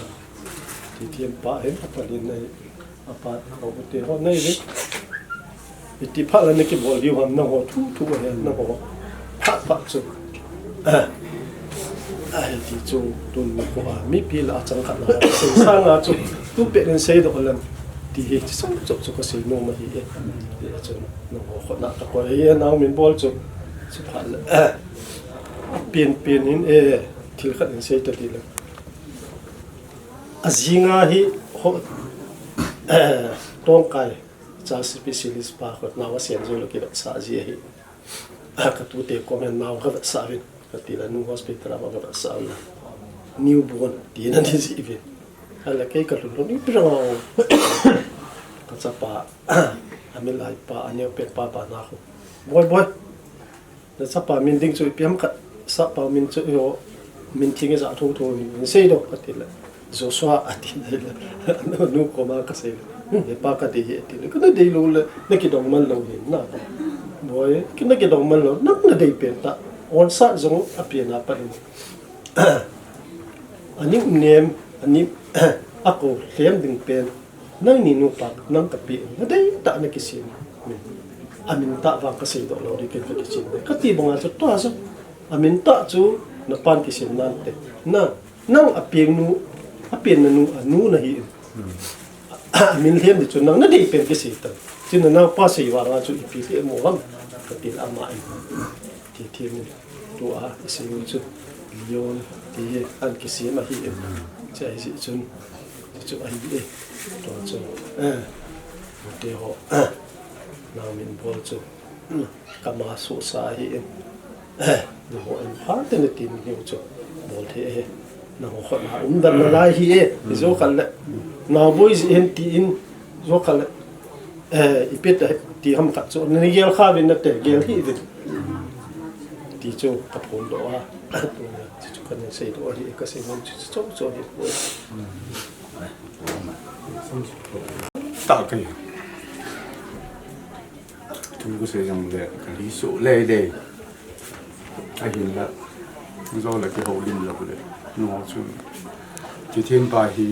Thingkhem pa ahi, apa ni nei. Apa, ka u te ho nei le. Iti phat la na kibol diu ham nangho thu thu he nangho. Phat phat chu. Ah. Ai ti chu tun nikho a. Mipi la chang khat la. Sing sang a chu. Tu pe len sei doh lem. Ti hi chu chu chu ka sei nom ahi e. Ti chu nangho khut na ta ko e nau min bol chu. Chu phat la. Ah. Pin pin in e. Thil khat in sei ta ti le. A jinga hi ho. Eh, tongkai. Cha specialist pa khut nau a sen jo lo kivetsah ji ahi. Ka tute comment nau ka vetsah uvin. Ka ti la nu hospital a ka vetsah uvin. Newborn ti na ni ji uvin. Ala kei ka lulun ipi rang a o. Ka chapa, a milai pa, a neo pet pa pa na khu. Boi, boi. Na chapa min ding chu ipi ham khat, sapa min chu iho, min thing ija thotho min sei do ka ti le. Joshua a ti le. Nu koma ka sei le. Hmm, he pa ka dei hi a ti le. Ka na dei lou le, na kidong man lou hi na. Boi, ki na kidong man lou, nang na dei pen ta. Onsat jong a pen a pa in. A nickname, a nik, a ko lhem ding pen. Nangni nupa, nang ka pi, na dei ta na kisem. A min ta vang ka sei doh lou ding ken ka kisem. Ka ti banga chu tua chu. A min ta chu na pan kisem nante. Na, nang a pen nu, a pen na nu, a nu na hi in. A min lhem di chu nang na dei pen kisei ta. Chu na nau pa sei vanga chu ipi lhem mo ham. Ka ti la ama in. Ti ti min. Tua, i sei u chu. Leon, ti an kisem ahi in. Chu ahi jeh chun. Chu ahi e. Tua chu. Eh. Te ho. Eh. Nau min bol chu. Hmm. Kama sosa ahi in. Eh. Ni ho in pha te na ti min hiu chu. Bol thei e. Nang ho khut na um dan na lai hi e. I jo kal le. Nau boi ji hin ti in. Jo kal le. Eh, ipi ta ti ham khat chu. Ni gel kha vin na te, gel hi vin. Ti chu ka phon doh a. Ti chu ka nei sei doh ahi, ka sei ngam chu chu chu hi. Ta kai. Thu ka sei jong le, ka li su le le. Ahin la. Zo la ki ho lim la le. No chu. Ti thim pa hi,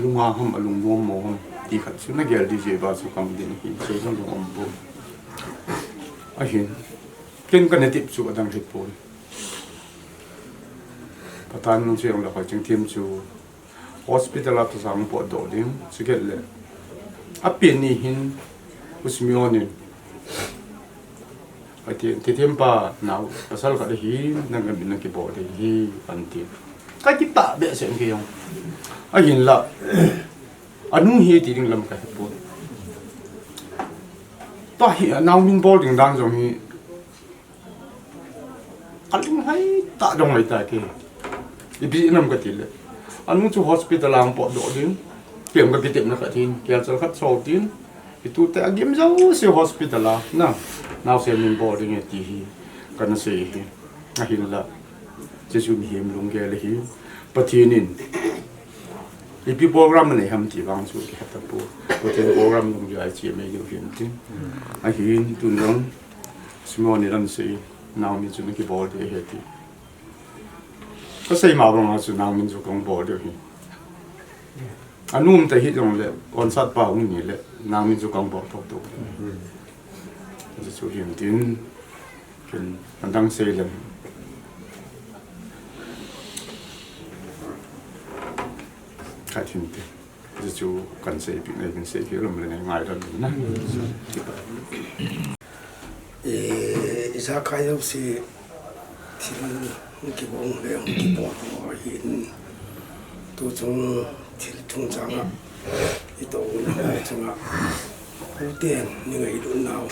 lunga ham, a lungnom mo ham. Ti khat chu na gel di je ba chu kam din hi. Sei jong lung om bo. Ahin. Ken ka na tip chu a dang hi pon. Pathen nung chu jong la khoi ching thim chu. Hospital a thusang pot doh ding, chukit le. A pen ni hin, U Simeon in. A ti, ti thim pa, nau, pasal khat hi, nang ka min nang kibol ding hi, an ti. Ka kipah behseh kei jong. Ahin la. A nu hi ti ding lam ka he pon. Tua hi, a nau min bol ding dan jong hi, ka lunghai ta dong lai ta ke. Ipi nam ka ti le. A nu chu hospital a pot doh ding. Kem ka kitep na ka tin. Kel chal khat so tin. I tu te a gim jo si hospital a. Na. Nau se min bol ding e ti hi. Ka na sei hi. Ahin la. Jesu mihem lunggel hi. Pathen in. Ipi program nei ham ti vang chu ki hata po. Pathen program lunggel ai chi mai ding hin tin. Ahin tun jong. Simon in an sei, nau min chu na kibol ding ahi ti. Ka sei ma banga chu nau min chu kong bol ding ahi. A num ta hi jong le, concert pa hung ni le, nau min chu kong bol thou thou. Chu chu hin tin, kin an dang sei le. Ka tin tin. Chu chu kan sei pi nei, kan sei pi lom le nei ngai dan na. E, ijakai jouse thil kibol le kibol ho hin. Tu chung thil chung chang a. I to un chang a. Uten ni ngai dun nau.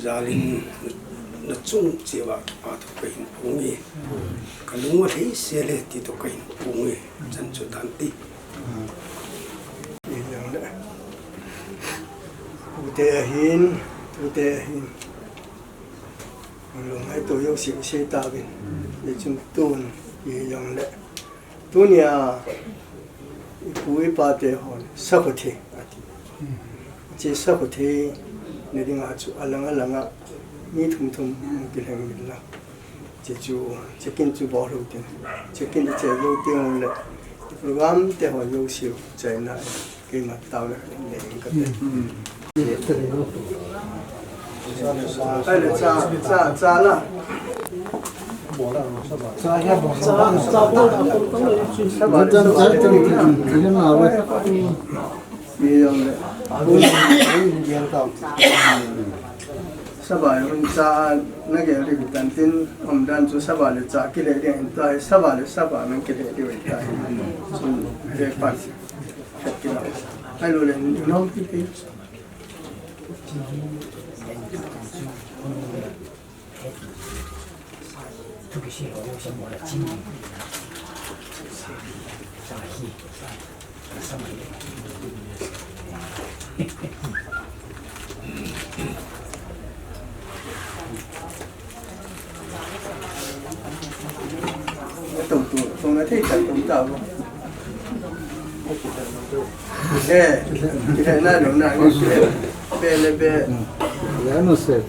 Jalin na chung chiwa pa to ka hin pung e. Ka lung a thei se le ti to ka hin pung e. Chan chu tan ti. Ni jong le. Ute ahin, ute ahin. Lung ai to yo si se ta bin. Ni chung tun, ni jong le. Tunia, ipu ipa te hon, sakhuthei, ati. Che sakhuthei, ni dinga chu alang alanga, mi thum thum, kilheng min la. Che chu, check-in chu bol lou tin. Check-in che lou tin le, program te hon yo siu, China. Keima taona nei ka te. Ai le cha, cha, cha la. Cha, cha bol a kong kong le. Sa ba le, sa ba le. Ni jong le. Sa ba le, cha na gel ri tan tin, um dan chu sa ba le cha kile ri ta, sa ba le sa ba nang kile ri ta. Chu le pan. Ai lo le, no ki ki. Tum tum tum na thei ta tum ta bo. Eh, kile na lo na. Be le be. Ya no se.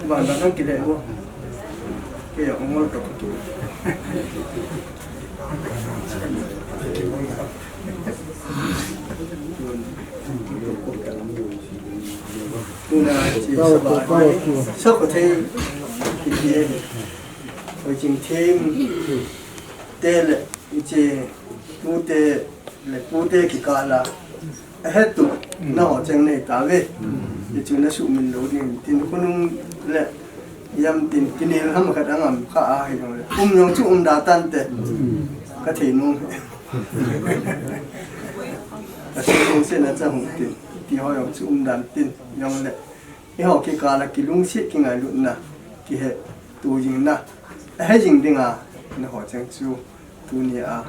Ba na kan kile bo. Ke ya mo to. Tuna chi saba ni, sa ko thei, ki thei, ko ching thei, te le, iche, tu te, le pu te ki kala, a het tu, na ho cheng nei ta ve. Ichu na su min lo ding, tin khonung le, yam tin, kinel ham khat angam kha a hi jong le. Um jong chu um da tan te, ka thei nung. Ka se kong se na cha hung tin, ti ho jong chu um dan tin, jong le. Eiho kikal a kilungset kingailutna, kihe tu jing na. Ahe jing ding a, na ho cheng chu, tuni a.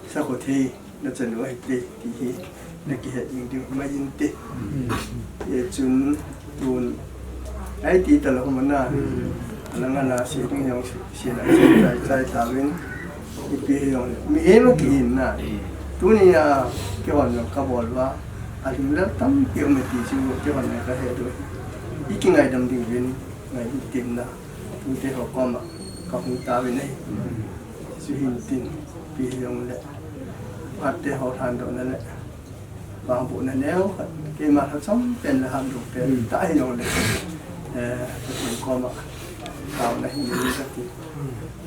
Sa ko thei, na chanu ahi te, ti hi, na kihe jing ding mai in te. Ye chun, tun, ai ti ta lo mana. Langa la si ding jong si, si na si chai, chai ta vin. Ipi hi jong. Mi he mo ki in na. Tuni a, ki hon jong ka bol va. A ling la tam ki me ti si mo ki hon na ka he do. I ki ngai dam ding vin. Ngai i tin na. Tu te ho koma. Ka hung ta vin ai. Su hin tin. Pi hi jong le. At te ho than do na le. Bang bu na neo khat, keima lha chom pen le ham lu pen, ta hi jong le. Eh, ka kum koma, kau na hi ni ka ti.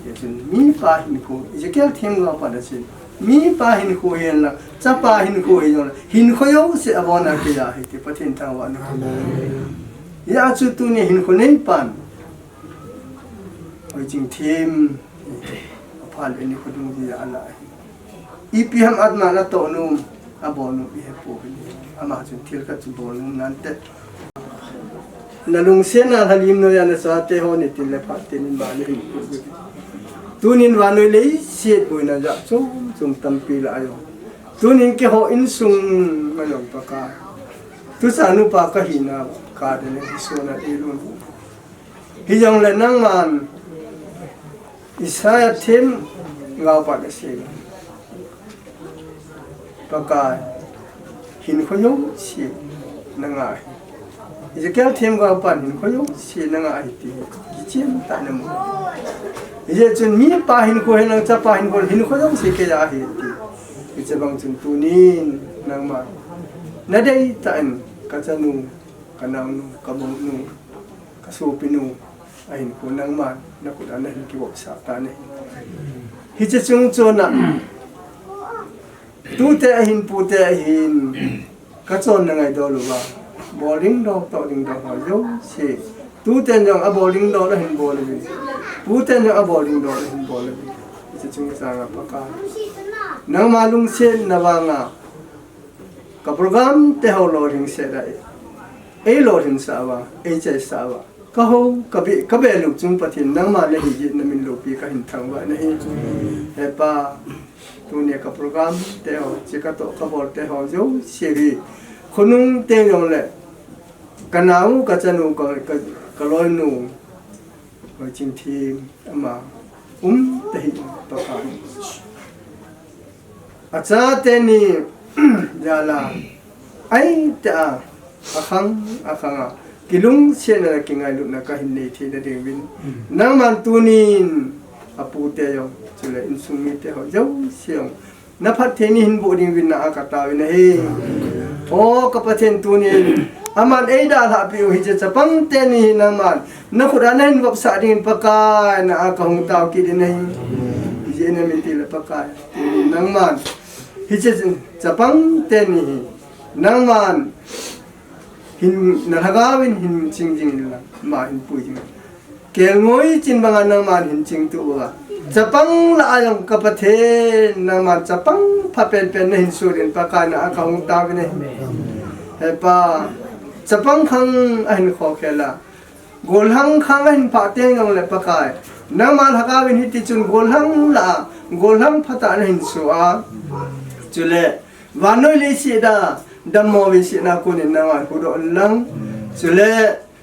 Ye chun, mi pa hin khu, Ezekiel thim lo pa da sin. Mi pa hin khu hin la, cha pa hin khu hin jong le. Hin khu yo se abona ke ya hi ti Pathen thang wa na. Amen. Ya chu tuni hin khu nei pan. Oi ching thim. Apha le ni khu dung ji ya la hi. Ipi ham atna na toh nom, abol nom i he po hi. Ama chun thil khat chu bol nom nan te. Na lungset na lhalim noiya na chate ho ni tin le phat te nin ma ni hin. Tunin vannoi leiset boina jat chom chom tampi la ahi. Tunin keiho insung ma jong Pakai. Tucha nupa ka hina ka de ne hi sona i lun. Hi jong le nangman Isaiah thim gao pan asei. Pakai, hin khu jong si na ngai. Ezekiel thim gao pan hin khu jong si na ngai ti. Kichen ta na mo. Ije chun mi pa hin khu hin lang cha pa hin khu hin khu jong si ke ya hi ti. Ije bang chun tunin nangman. Na dei ta in ka chanu, ka naonu, ka bongnu, ka sopinu. Ahin khu nangman, na khut a na hin kivopsah ta na hin. Hiche chung chon a, tute ahin pute ahin, ka chon na ngaidam uva. Bol ding dol, toh ding dol ho jouse. Tuten jong abol ding dol ahin bol uvin. Puten jong abol ding dol ahin bol uvin. Hiche chung chang a Pakai. Nangma lungsetna vanga. Ka program te ho lolhing seh a. Ei lolhing sah uva, ei chai sah uva. Ka ho, ka be, ka be lung chung Pathen nangma na hi jeh in na min loupi ka hin thangvah na hi. He Pa, tuni ka program te ho, che ka toh ka bol te ho jouse hi. Khonung te jong le, ka nao, ka chanu, ka, ka, ka loinu, Hoichingthem, ama, um, ta hi, Pakai. Achate ni, jal a, ahi ta a, akhang, akhang a, kilungsetna le kingailutna kahin nei theina diuvin. Nangman tunin, apute jong, chule insung mite ho jouse jong, na phatthei ni hin boh diuvin na a ka taovin ahi. O, ka Pathen tunin, aman ei dalhah peh u hiche chapang teni hi nangman, na khut a na hin vopsah dingin Pakai na a ka hung tao kit in ahi. Ijeh inem itile Pakai, tunin nangman, hiche chapang teni hi, nangman, hin, na lhagao in hin ching jing in lang, ama hin pui jing in. Kelngoi chin banga nangman hin chingtu uva. Chapang lah a jong ka Pathen, nangman chapang pha penpen na hin sut in Pakai na a ka hung taovin ahi. He Pa, chapang khang ahin khokhel a, golhang khang ahin phah teng jongle Pakai, nangma lhagao in hiti chun golhang lah a, golhang phatah nahin soh a, chule vannoi leiset a dammo veiset na konin nangman hudoh inlang, chule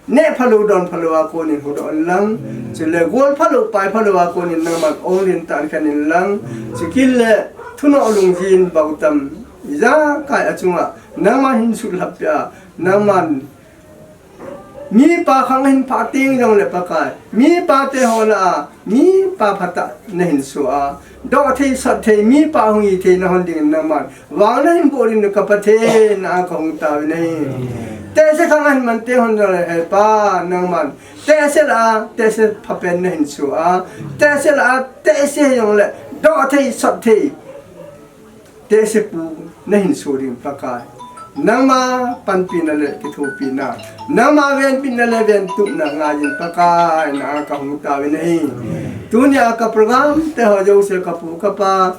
neh phalou don phalou a konin hudoh inlang, chule gol phalou pai phalou a konin nangman ong lentah khen inlang, chukit le thunoh lungjin bautam ijakai a chunga nangman hin sutlhap peh a, nangman mipa khang ahin phah teng jongle Pakai, mipa te ho lah a mipa phatah nahin soh a, doh thei sot thei mipa hung hi thei na hon dingin nangman vang nahin boh ding ka Pathen, na a kahung taovin ahi. Tehse khang ahin man teng hon jongle he Pa, nangman tehse lah a tehse phapen nahin soh a, tehse lah a tehse jongle doh thei sot thei tehse pu nahin soh ding Pakai, nangma panpina le kithopina, nangma venbitna le ventupna ngaiyin Pakai, na a kahung taovin ahi. Tunia ka program te ho jouse ka pu ka pa,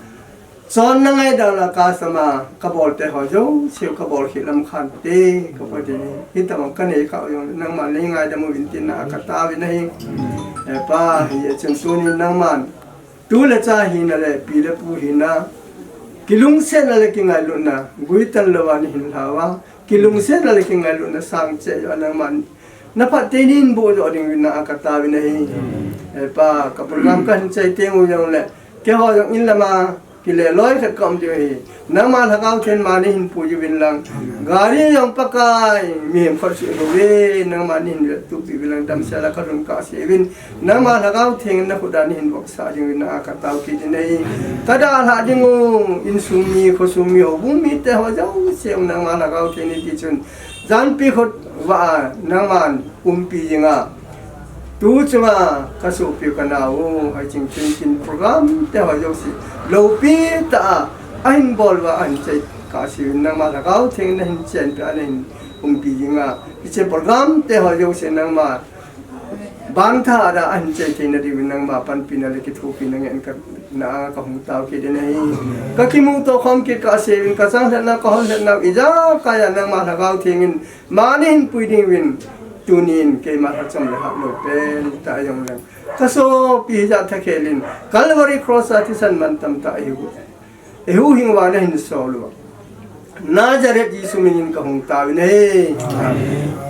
chonna ngaidam la ka sama ka bol te ho jouse ka bol khel lam khan te ka Pathen, hitabang ka nei khah u jongle nangman nei ngaidam uvin tin na a ka taovin ahi. He Pa, hijeh chun tunin nangman tu le cha hina le pi le pu hina, kilungsetna le kingailutna guitan louva nahin lhauva, kilungsetna le kingailutna sang cheh joh a nangman na phatthei nahin boh joh dingin na a ka taovin ahi. He Pa, ka program kahin chai teng u jongle keiho jong in lama kile loi khat ka um diu ahi. Nangma Lhagao Theng in mani hin pui uvin lang, gari jong Pakai, mihem khat seh louve, nangman nahin vettup peh uvin lang, damsel a ka lhun kahse uvin, nangma Lhagao Theng in na khut a nahin vopsah dingin na a ka tao kit in ahi. Ka dalhah ding u, insung mi, khosung mi, houbung mite ho jouse nangma Lhagao Theng in hiti chun janpi khovah a nangman umpi jing a, tu chunga ka sopi u ka nao u, hicheng chun kin program te ho jouse loupi tah a ahin bol uva ahin chai kahse uvin, nangma Lhagao Theng in nahin chen peh a nahin umpi jing a, hiche program te ho jouse nangma bangtha a ahin chai theina diuvin nangma panpina le kithopina ngen ka, na a ka hung tao kit in ahi. Ka kimuto khom kit kahse uvin, ka changlhatna ka honlhatna u ijakai a nangma Lhagao Theng in mani hin pui dinguvin, tunin keima lhachom le hatlou pen tah a jong leng ka sopi hijat thakhel in Calvary Cross a thisan mantam tah a eihuhhing uva nahin sol uva, Nazareth Jesu min in ka hung taovin ahi. Amen.